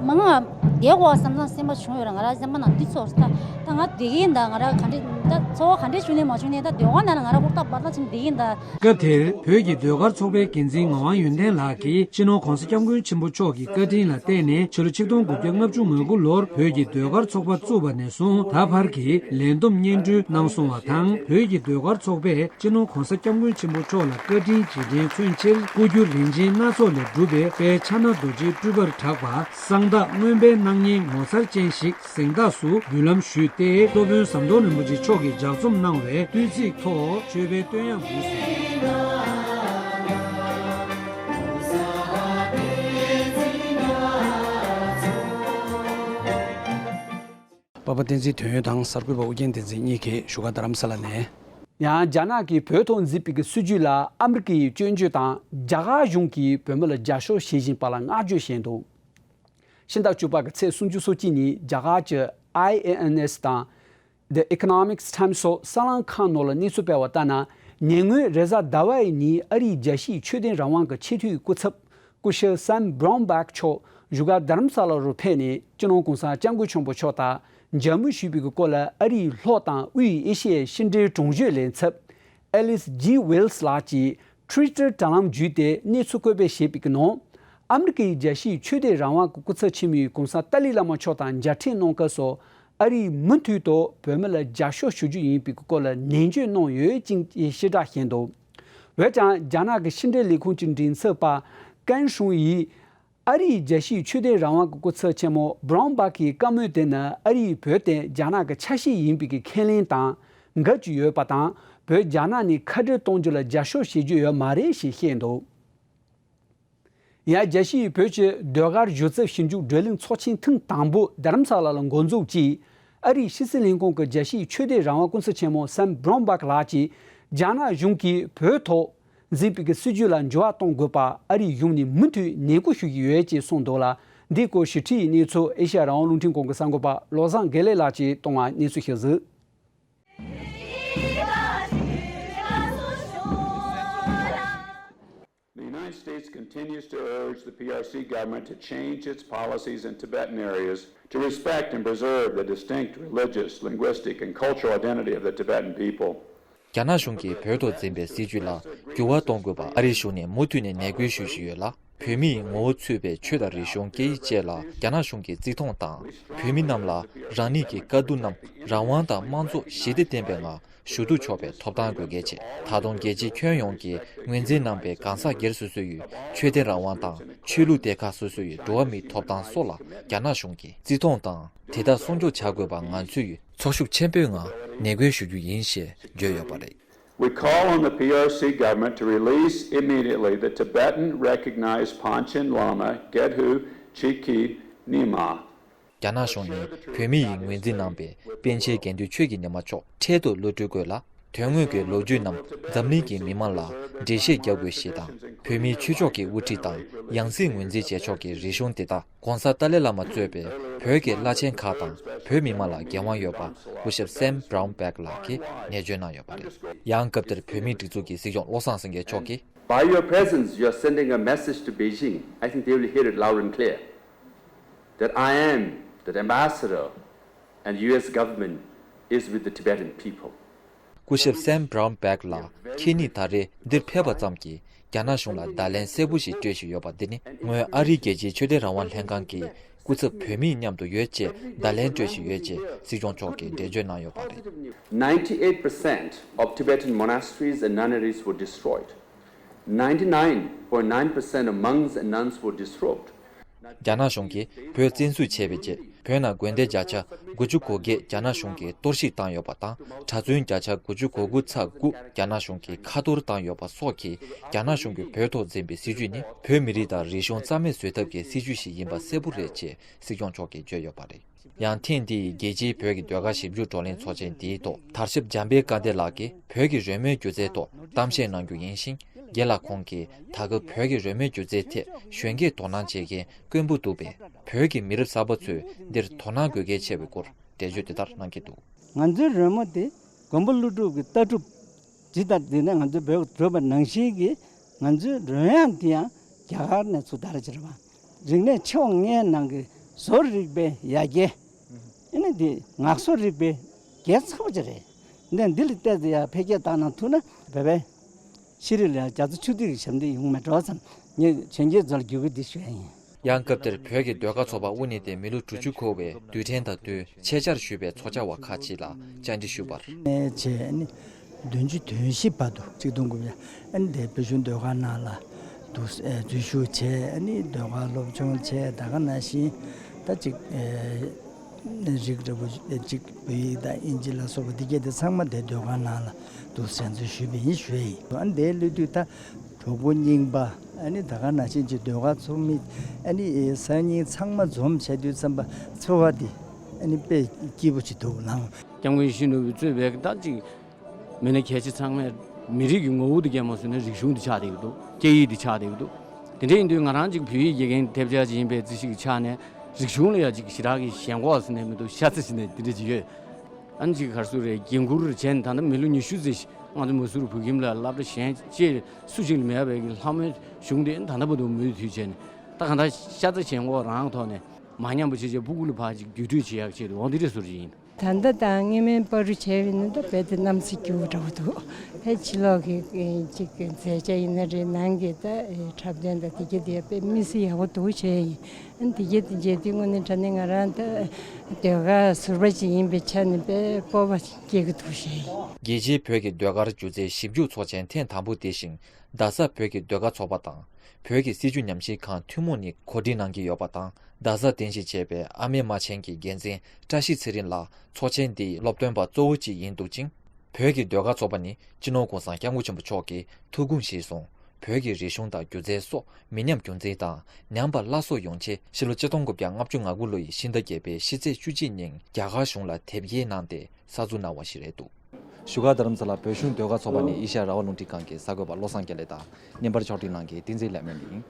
མང་ང་བསྡད་དགོས་བསམ་བསམ་སེམས་པ་བྱུང་ཡོད་ར། ང་ར་སེམས་པ་ནང་འདི་ཚོ་ད་ད་ང་བསྡད་ཀྱི་ཡིན། ད་ང་ར་ག་འདྲས་ད་ཚོར་བ་ག་འདྲས་བྱུང་ནས་མ་བྱུང་ནས་ད་ཟློས་གར་ནང་ལ་ང་ར་ཧུར་ཐག་འབད་ཐག་བྱས་ནས་བསྡད་ཀྱི་ཡིན་ད། སྐབས་དེར་བོད་ཀྱི་ཟློས་གར་ཚོགས་པའི་འགན་འཛིན་ངག་དབང་ཡོན་ཏན་ལགས་ཀྱིས་སྤྱི་ནོར་༧གོང་ས་༧སྐྱབས་མགོན་ཆེན་པོ་མཆོག་གི་བཀའ་དྲིན་ལ་བརྟེན་ནས་ཕྱི་ལོ་ཆིག་སྟོང་དགུ་བརྒྱ་ལྔ་བཅུ་ང་དགུ་ལོར་བོད་ཀྱི་ཟློས་གར་ཚོགས་པ་བཙུགས་པ་ནས་བཟུང་ད་བར་གྱི་ལས་བསྡོམས་སྙན་སྒྲོན་གནང་སོང་བ་དང་། བོད་ཀྱི་ཟློས་གར་ཚོགས་པས་སྤྱི་ནོར་༧གོང་ས་༧སྐྱབས་མགོན་ཆེན་པོ་མཆོག་ལ་བཀའ་དྲིན་རྗེས་དྲན་མཚོན་ཕྱིར་སྐུ་རྒྱུ་རིན་ཆེན་སྣ་ཚོགས་ལས་གྲུབ་པའི་དཔལ་ཕྱག་ན་རྡོ་རྗེའི་སྤྲུལ་པར་གྲགས་པ་གསང་བདག་མངོན་པའི་སྣང་བརྙན་ངོ་མཚར་ཅན་ཞིག་གཟེངས་རྟགས་སུ་འབུལ་ལམ་ཞུས་ཏེ། སློབ་དཔོན་ཟམ་གདོང་རིན་པོ་ཆེ་མཆོག་གིས་ལྗགས་རྩོམ་གནང་བའི་བསྟོད་ཚིག་ཐོག་མཆོད་པའི་བསྟོད་དབྱངས་འབུལ་སོང་། པ་པ་བསྟན་འཛིན་དོན་ཡོད་དང་གསར་འགོད་པ་ཨུ་རྒྱན་བསྟན་འཛིན་གཉིས་ཀྱིས་བཞུགས་སྒར་རྡ་རམ་ས་ལ་ནས། ཡང་རྒྱ་ནག་གིས་བོད་ཐོག་འཛིན་པའི་སྲིད་བྱུས་ལ་ཨ་མི་རི་ཀའི་སྐྱོན་བརྗོད་དང་རྒྱ་གར་གཞུང་གིས་བོད་མི་ལ་རྒྱབ་སྐྱོར་བྱེད་བཞིན་པ་ལ་བསྔགས་བརྗོད་བྱས་འདུག་ཕྱི་ཟླ་བཅུ་པ་གི་ཚེས་སུམ་ཅུ་སོ་གཅིག་ཉིན་རྒྱ་གར་གྱི་ཨའི་ཨེན་ཨེན་ཨེས་དང་། The Economic Times སོགས་གསར་ལམ་ཁག་ནང་ལ་གནས་ཚུལ་སྤེལ་བ་ལྟར་ན། ཉེ་སྔོན་རེས་གཟའ་ཟླ་བ་ཡི་ཉིན་ཨ་རིའི་རྒྱལ་སྤྱིའི་ཆོས་དད་རང་དབང་གི་ཆེས་མཐོའི་སྐུ་ཚབ་སྐུ་ཞབས་Sam Brownback མཆོག་བཞུགས་སྒར་རྡ་རམ་ས་ལ་རུ་ཕེབས་ནས་སྤྱི་ནོར་གོང་ས་སྐྱབས་མགོན་ཆེན་པོ་མཆོག་དང་མཇལ་མོལ་ཞུས་པའི་སྐོར་ལ་ཨ་རིའི་ལྷོ་དང་དབུས་ཨེ་ཤི་ཡའི་ཕྱི་འབྲེལ་དྲུང་ཆེའི་ལས་ཚབ་Alice G Wells ལགས་ཀྱིས་Twitter དྲ་ལམ་བརྒྱུད་དེ་གནས་ཚུལ་བཀོད་སྤེལ་བྱས་པའི་ནང་། ཨ་མི་རི་ཀའི་རྒྱལ་སྤྱིའི་ཆོས་དད་རང་དབང་གི་སྐུ་ཚབ་ཆེན་མོས་གོང་ས་ཏཱ་ལའི་བླ་མ་མཆོག་དང་མཇལ་འཕྲད་གནང་སྐབས་སུ་ཨ་རིས་མུ་མཐུད་དུ་བོད་མི་ལ་རྒྱབ་སྐྱོར་ཞུ་རྒྱུ་ཡིན་པའི་སྐོར་ལ་ནན་བརྗོད་གནང་ཡོད་ཅེས་ཞེ་དྲག་བཤད་འདུག་འོན་ཀྱང་རྒྱ་ནག་གི་ཕྱི་འབྲེལ་ལས་ཁུངས་ཀྱི་མགྲིན་ཚབ་པ་ཀན་ཧྲུང་ཡིས། ཨ་རིའི་རྒྱལ་སྤྱིའི་ཆོས་དད་རང་དབང་གི་སྐུ་ཚབ་ཆེན་མོ་Brownback གི་བཀའ་མོལ་དེ་ནི་ཨ་རིས་བོད་དེ་རྒྱ་ནག་གི་ཆ་ཤས་ཡིན་པའི་གི་ཁས་ལེན་དང་འགལ་གྱི་ཡོད་པ་དང་། བོད་རྒྱ་ནག་ནས་ཁ་བྲལ་གཏོང་རྒྱུ་ལ་རྒྱབ་སྐྱོར་བྱེད་རྒྱུ་ཡོད་མ་རེད་ཞེས་བཤད་འདུག་ཡང་རྒྱལ་སྤྱིའི་བོད་ཀྱི་ཟློས་གར་སྒྱུ་རྩལ་ཞིབ་འཇུག་བགྲོ་གླེང་ཚོགས་ཆེན་ཐེངས་དང་པོ་རྡ་རམ་ས་ལ་ལ་འགོ་འཛུགས་ཀྱིས། ཨ་རིའི་ཕྱི་སྲིད་ལྷན་ཁང་གི་རྒྱལ་སྤྱིའི་ཆོས་དད་རང་དབང་སྐུ་ཚབ་ཆེན་མོ་Sam Brownback ལགས་ཀྱིས་རྒྱ་ནག་གཞུང་གིས་བོད་ཐོག་འཛིན་པའི་སྲིད་བྱུས་ལ་འགྱུར་བ་གཏོང་དགོས་པ་ཨ་རིའི་གཞུང་ནས་མུ་མཐུད་ནན་སྐུལ་ཞུ་གི་ཡོད་ཅེས་གསུངས་འདུག་ལ། འདིའི་སྐོར་ཞིབ་ཕྲའི་གནས་ཚུལ་ཨེ་ཤ་ཡ་རང་དབང་རླུང་འཕྲིན་ཁང་གི་གསར་འགོད་པ་བློ་བཟང་དགེ་ལེགས་ལགས་ཀྱིས་གཏོང་བ་གནས་ཚུལ་ཞིག་གཟིགས། The United States continues to urge the P R C government to change its policies in Tibetan areas to respect and preserve the distinct religious, linguistic, and cultural identity of the Tibetan people. རྒྱ་ནག་གཞུང་གིས་བོད་ཐོག་འཛིན་པའི་སྲིད་བྱུས་ལ་འགྱུར་བ་གཏོང་དགོས་པ་ཨ་རིའི་གཞུང་ནས་མུ་མཐུད་ནས་ནན་སྐུལ་ཞུ་བཞིན་ཡོད་ལ། བོད་མིའི་ངོ་བོ་ཚུད་པའི་ཆོས་དང་རིག་གཞུང་སྐད་ཡིག་བཅས་ལ་རྒྱ་ནག་གཞུང་གིས་བརྩི་མཐོང་དང་། བོད་མི་རྣམས་ལ་རང་ཉིད་ཀྱི་དཀའ་སྡུག་རྣམས་རང་དབང་དང་དམངས་གཙོ་ཞི་བདེ་ལྡན་པའི་ངང་ཞུ་གཏུག་ཆོག་པའི་ཐོབ་ཐང་དགོས་གལ་ཆེ། ད་དུང་རྒྱལ་སྤྱིའི་ཁྱོན་ཡོངས་ཀྱིས་ངོས་འཛིན་གནང་པའི་གང་ཟག་སྒེར་སོ་སོ་ཡི་ཆོས་དད་རང་དབང་དང་ཆོས་ལུགས་སྡེ་ཁག་སོ་སོ་ཡི་འགྲོ་བ་མིའི་ཐོབ་ཐང་སོགས་ལ་རྒྱ་ནག་གཞུང་གིས་བརྩི་མཐོང་དང་དེ་དག་སྲུང་སྐྱོབ་བྱ་དགོས་པ་ང་ཚོ་ཡིས་ཚོར་ཤུགས་ཆེན་པོའི་ངང་ནན་སྐུལ་ཞུ་རྒྱུ་ཡིན་ཞེས་བརྗོད་ཡོད་པ་རེད། We call on the P R C government to release immediately the Tibetan recognized Panchen Lama Gedhu Chikhi Nyima. རྒྱ་ནག་གཞུང་ནས་བོད་མི་ཡིས་ངོས་འཛིན་གནང་པའི་པཎ་ཆེན་དགེ་འདུན་ཆོས་ཀྱི་ཉི་མ་མཆོག་འཕྲལ་དུ་གློད་གྲོལ་དགོས་ལ། དོན་དངོས་ཀྱི་ལོ་རྒྱུས་རྣམས་འཛམ་གླིང་གི་མི་མང་ལ་འགྲེལ་བཤད་རྒྱག་དགོས་ཞེས་དང་། བོད་མིའི་ཆོས་ཕྱོགས་ཀྱི་དབུ་ཁྲིད་དང་ཡང་སྲིད་ངོས་འཛིན་བྱེད་ཕྱོགས་ཀྱི་རིག་གཞུང་དེ་དག་གོང་ས་ཏཱ་ལའི་བླ་མ་གཙོས་པའི་བོད་ཀྱི་བླ་ཆེན་ཁག་དང་བོད་མི་མང་ལ་འགན་དབང་ཡོད་པ་སྐུ་ཞབས་Sam Brownback ལགས་ཀྱིས་ནན་བརྗོད་གནང་ཡོད་པ་རེད། ཡང་སྐབས་དེར་བོད་མིའི་སྒྲིག་འཛུགས་ཀྱི་སྲིད་སྐྱོང་བློ་བཟང་སེང་གེ་མཆོག་གིས། By your presence, you are sending a message to Beijing. I think they will hear it loud and clear that I am the ambassador and U S government is with the Tibetan people. སྐུ་ཞབས་Sam Brownback ལགས་ཁྱེད་ཉིད་ད་རེས་འདིར་ཕེབས་པ་ཙམ་གྱིས་རྒྱ་ནག་གཞུང་ལ་བརྡ་ལན་གསལ་པོ་ཞིག་སྤྲོད་བཞིན་ཡོད་པ་འདི་ནི་སྔོན་ཨ་རིའི་རྒྱལ་སྤྱིའི་ཆོས་དད་རང་དབང་ལྷན་ཁང་གིས་ སྐུ་ཚབ་བོད་མིའི་མཉམ་དུ་ཡོད་ཅེས་བརྡ་ལན་སྤྲོད་བཞིན་ཡོད་ཅེས་སྲིད་སྐྱོང་མཆོག་གིས་འགྲེལ་བརྗོད་གནང་ཡོད་པ་རེད། Ninety-eight percent of Tibetan monasteries and nunneries were destroyed. Ninety-nine point nine percent of monks and nuns were disrobed. རྒྱ་ནག་གཞུང་གིས་བོད་བཙན་འཛུལ་བྱས་པའི་རྗེས། བོད་ནང་དགོན་སྡེ་བརྒྱ་ཆ་དགུ་བཅུ་གོ་བརྒྱད་རྒྱ་ནག་གཞུང་གིས་གཏོར་བཤིག་བཏང་ཡོད་པ་དང་། གྲྭ་བཙུན་བརྒྱ་ཆ་དགུ་བཅུ་གོ་དགུ་ཚེག་དགུ་རྒྱ་ནག་གཞུང་གིས་ཁ་གཏོར་བཏང་ཡོད་པ་སོགས་ཀྱིས། རྒྱ་ནག་གཞུང་གིས་བོད་ཐོག་འཛིན་པའི་སྲིད་བྱུས་ནི། བོད་མི་རིགས་དང་རིག་གཞུང་རྩ་མེད་བཟོ་ཐབས་ཀྱི་སྲིད་བྱུས་ཤིག་ཡིན་པ་གསལ་པོ་རེད་ཅེས་སྲིད་སྐྱོང་མཆོག་གིས་བརྗོད་ཡོད་པ་རེད། ཡང་ཐེངས་འདིའི་རྒྱལ་སྤྱིའི་བོད་ཀྱི་ཟློས་གར་ཞིབ་འཇུག་བགྲོ་གླེང་ཚོགས་ཆེན་འདིའི་ཐོག་དར་ཞབས་འཇམ་དཔལ་དཀར་བདེ་ལགས་ཀྱིས་བོད་ཀྱི་རོལ་མོའི་སྒྱུ་རྩལ་ཐོག་གཏམ་བཤད་གནང་རྒྱུ་ཡིན་ཞིང་། རྒན་ལགས་ཁོང་གིས་ད་སྐབས་བོད་ཀྱི་རོལ་མོའི་སྒྱུ་རྩལ་ཐད་གཞོན་སྐྱེས་དོ་སྣང་བྱེད་མཁན་དཀོན་པོ་འདུག་པས། བོད་ཀྱི་མི་རབས་གསར་པ་ཚོས་འདིར་དོ་སྣང་དགོས་གལ་ཆེ་བའི་སྐོར་འགྲེལ་བརྗོད་དེ་ལྟར་གནང་གི་འདུག། ང་ཚོའི་རོལ་མོ་དེ་མགོན་པོ་ཀླུ་སྒྲུབ་ཀྱི་ལྟ་གྲུབ། ཇི་ལྟར་འདི་ནས་ང་ཚོའི་བོད་བགྲོས་པ་ནང་བཞིན་གྱི་ང་ཚོའི་རོལ་དབྱངས་འདི་ཡང་རྒྱ་གར་ནས་ཚུར་དར་ཕྱིན་པ། རིག་གནས་ཆེ་བ་ལྔའི་ནང་གི་བཟོ་རིག་པའི་ཡ་གྱལ། ཨ་ནི་འདི་ངག་བཟོ་རིག་པའི་གྱལ་ཚ་པོ་ཅིག་རེད། འདི་འདི་ལ་བལྟས་ཏེ་ཡང་འཕེལ་རྒྱས་བཏང་གནང་ཐུབ་ན་བོད་པའི་ཤེས་རིག་ལ་ཡང་རྒྱ་མཚོ་ཆུ་ཐིགས་ཀྱི་ཞབས་འདེགས་ཡོང་མེད་འགྲོ་བསམ། ངས་གཞོན་སྐྱེས་ཚོ་ལ་བརྒྱུད་སྐུལ་འདི་ཞུ་ཡ་ཡིན། ཡང་སྐབས་དེར་བོད་ཀྱི་ཟློས་གར་ཚོགས་པ་དབུ་བརྙེས་ཏེ་མི་ལོ་དྲུག་ཅུ་འཁོར་བའི་དུས་དྲན་དང་བསྟུན་ཆེད་བཅར་ཞུས་པའི་ཚོགས་བཅར་བ་ཁག་ཅིག་ལ་བཅར་འདྲི་ཞུས་པར། ནས་བྱས་ནི་བདུན་ཅུ་དོན་བཞི་བར་དུ་ཆིག་སྟོང་དགུ་བརྒྱ་ཨ་ནི་དེ་བོད་གཞུང་ཟློས་གར་ནང་ལ་འདུག་ཨེ་འཛུལ་ཞུགས་བྱས། ཨ་ནི་ཟློས་གར་སློབ་སྦྱོང་བྱས། ད་ག་ནང་བཞིན་ད་ཅིག་ཨེ་རིགས་འདྲ་བོ་ཅིག་བོད་ཡིག་དང་དབྱིན་ཇི་ལ་སོགས་པ་འདི་གྱད་དེ་ཚང་མ་དེ་ཟློས་གར་ནང་ལ་འདུག་སེ་འཛུལ་ཞུས་པ་ཡིན་ཞུ་ཡ་ཡིན། ཨ་ནི་དེའི་སླེབས་དུས་ད། གྲོགས་པོ་རྙིང་པ། ཨ་ནི་ད་ག་ནང་བཞིན་གྱི་ཟློས་གར་ཚོགས་མི། ཨ་ནི་སང་ཉིན་ཚང་མ་འཛོམས་བྱས་དུས་ཙམ་པ་ཚོར་བ་འདི་ཨ་ནི་དཔེ་སྐྱིད་པོ་ཅིག་འདུག་ལགས། སྐྱབས་མགོན་ཡིད་བཞིན་ནོར་བུས་གཙོས་པའི་ད་ཅིག་མི་སྣ་གལ་ཆེ་ཚང་མས་མི་རིགས་ཀྱི་ངོ་བོ་དེ་སྐྱེལ་མ་སོང་ན་རིག་གཞུང་དེ་ཆགས་བསྡད་ཀྱི་འདུག། སྐད་ཡིག་དེ་ཆགས་བསྡད་ཀྱི་འདུག། དེ་འདྲ་ཡིན་དུས་ང་རང་ཅིག་བོད་ཡིག་དགེ་རྒན་ཐེབས་ཆག་ཅིག་ཡིན་པའི་རྩིས་ཤིག་ཆགས་ནས་རིག་གཞུང་ལ་ཡང་ཅིག་ཞེ་དྲག་གི་ཞེན་ཁོག་ཟེར་ནས་མི་འདུག། ཤ་ཚ་ཞིག་ནས་དེ་འདྲ་ཅིག་ཡོད། ཨ་ནི་ཅིག་ག་རེ་ཟེར་རེད། འགན་འཁུར་བྱས་ནས་ད་ལྟ་མི་ལོ་ཉི་ཤུ་ཙམ་ཞིག་ང་ཚོ་མ་སུ་རི་བོད་ཁྱིམ་ལ་སློབ་གྲྭ་གཞན་ཅིག་སུ་གཅིག་ལ་མེད་པའི་གི་ལྷ་མོའི་གཞུང་དེ་ད་ལྟ་བར་དུ་མུ་མཐུད་བྱས་ནས་ད་ག་འདྲ་ཤ་ཚ་ཞེན་ཁོག་རང་ཐོག་ནས་མ་ཉམས་པ་བྱས་བྱས་སྤུ་གུ་ལ་ཕར་ཅིག་བརྒྱུད་སྤྲོད་བྱེད་ཡག་ཆེད་དུ་འོ་འདི་འདྲ་བཟོ་རྒྱུ་ཡིན། ད་ལྟ་དང་སྔོན་མའི་བར་དུ་བྱས་པ་ཡིན་ན་ད་རྦད་དེ་གནམ་ས་སྐྱིད་པོ་འདྲ་བོ་འདུག། ད་ཕྱི་ལོགས་ཀྱི་ཅིག་མཛད་བྱ་ཡིན་ན་རེད། ནང་གི་ད་འཁྲབ་སྟོན་དང་དེ་གྱད་དེ་དཔེ་མི་སྲིད་ཡག་པོ་འདུག་བྱས་ཡིན། ཨ་ནི་དེ་གྱད་དེ་མཇལ་དུས་དངོས་གནས་དྲང་གནས་ང་རང་ད་ཟློས་གར་ཟུར་པ་ཅིག་ཡིན་པའི་ཆ་ནས་དཔེ་སྤོབས་པ་སྐྱེ་གི་འདུག་ཞེས། རྒྱལ་སྤྱིའི་བོད་ཀྱི་ཟློས་གར་སྒྱུ་རྩལ་ཞིབ་འཇུག་ཚོགས་ཆེན་ཐེངས་དང་པོ་དེ་བཞིན་རྡ་ས་བོད་ཀྱི་ཟློས་གར་ཚོགས་པ་དང་བོད་ཀྱི་སྲིད་བྱུས་ཉམས་ཞིབ་ཁང་ཐུན་མོང་ནས་གོ་སྒྲིག་གནང་གི་ཡོད་པ་དང་། རྡ་སར་རྟེན་གཞི་བྱས་པའི་ཨ་མེས་རྨ་ཆེན་གྱི་འགན་འཛིན་བཀྲ་ཤིས་ཚེ་རིང་ལགས་ཚོགས་ཆེན་འདིའི་སློབ་སྟོན་པ་གཙོ་བོ་གཅིག་ཡིན་འདུག་ཅིང་། བོད་ཀྱི་ཟློས་གར་ཚོགས་པ་ནི་སྤྱི་ནོར་༸གོང་ས་༸སྐྱབས་མགོན་ཆེན་པོ་མཆོག་གི་ཐུགས་དགོངས་གཞིར་བཟུང་། བོད་ཀྱི་རིག་གཞུང་དང་སྒྱུ་རྩལ་སོགས་མི་ཉམས་རྒྱུན་འཛིན་དང་ཉམས་པ་སླར་གསོ་ཡོང་ཆེད་ཕྱི་ལོ་ཆིག་སྟོང་དགུ་བརྒྱ་ལྔ་བཅུ་ང་དགུ་ལོ་ཡི་ཕྱི་ཟླ་བརྒྱད་པའི་ཕྱི་ཚེས་བཅུ་གཅིག་ཉིན་རྒྱ་གར་གཞུང་ལ་དེབ་སྐྱེལ་གནང་སྟེ་གསར་འཛུགས་གནང་བ་ཞིག་རེད་འདུག། བཞུགས་སྒར་རྡ་རམ་ས་ལ་བོད་གཞུང་ཟློས་གར་ཚོགས་པ་ནས་ཨེ་ཤ་ཡ་རང་དབང་རླུང་འཕྲིན་ཁང་གི་གསར་འགོད་པ་བློ་བཟང་རྒྱ་ལེགས་དང་བརྙན་པར་ཕྱོགས་སྒྲིག་གནང་མཁན་བསྟན་འཛིན་ལེགས་སྨོན་ཡིན།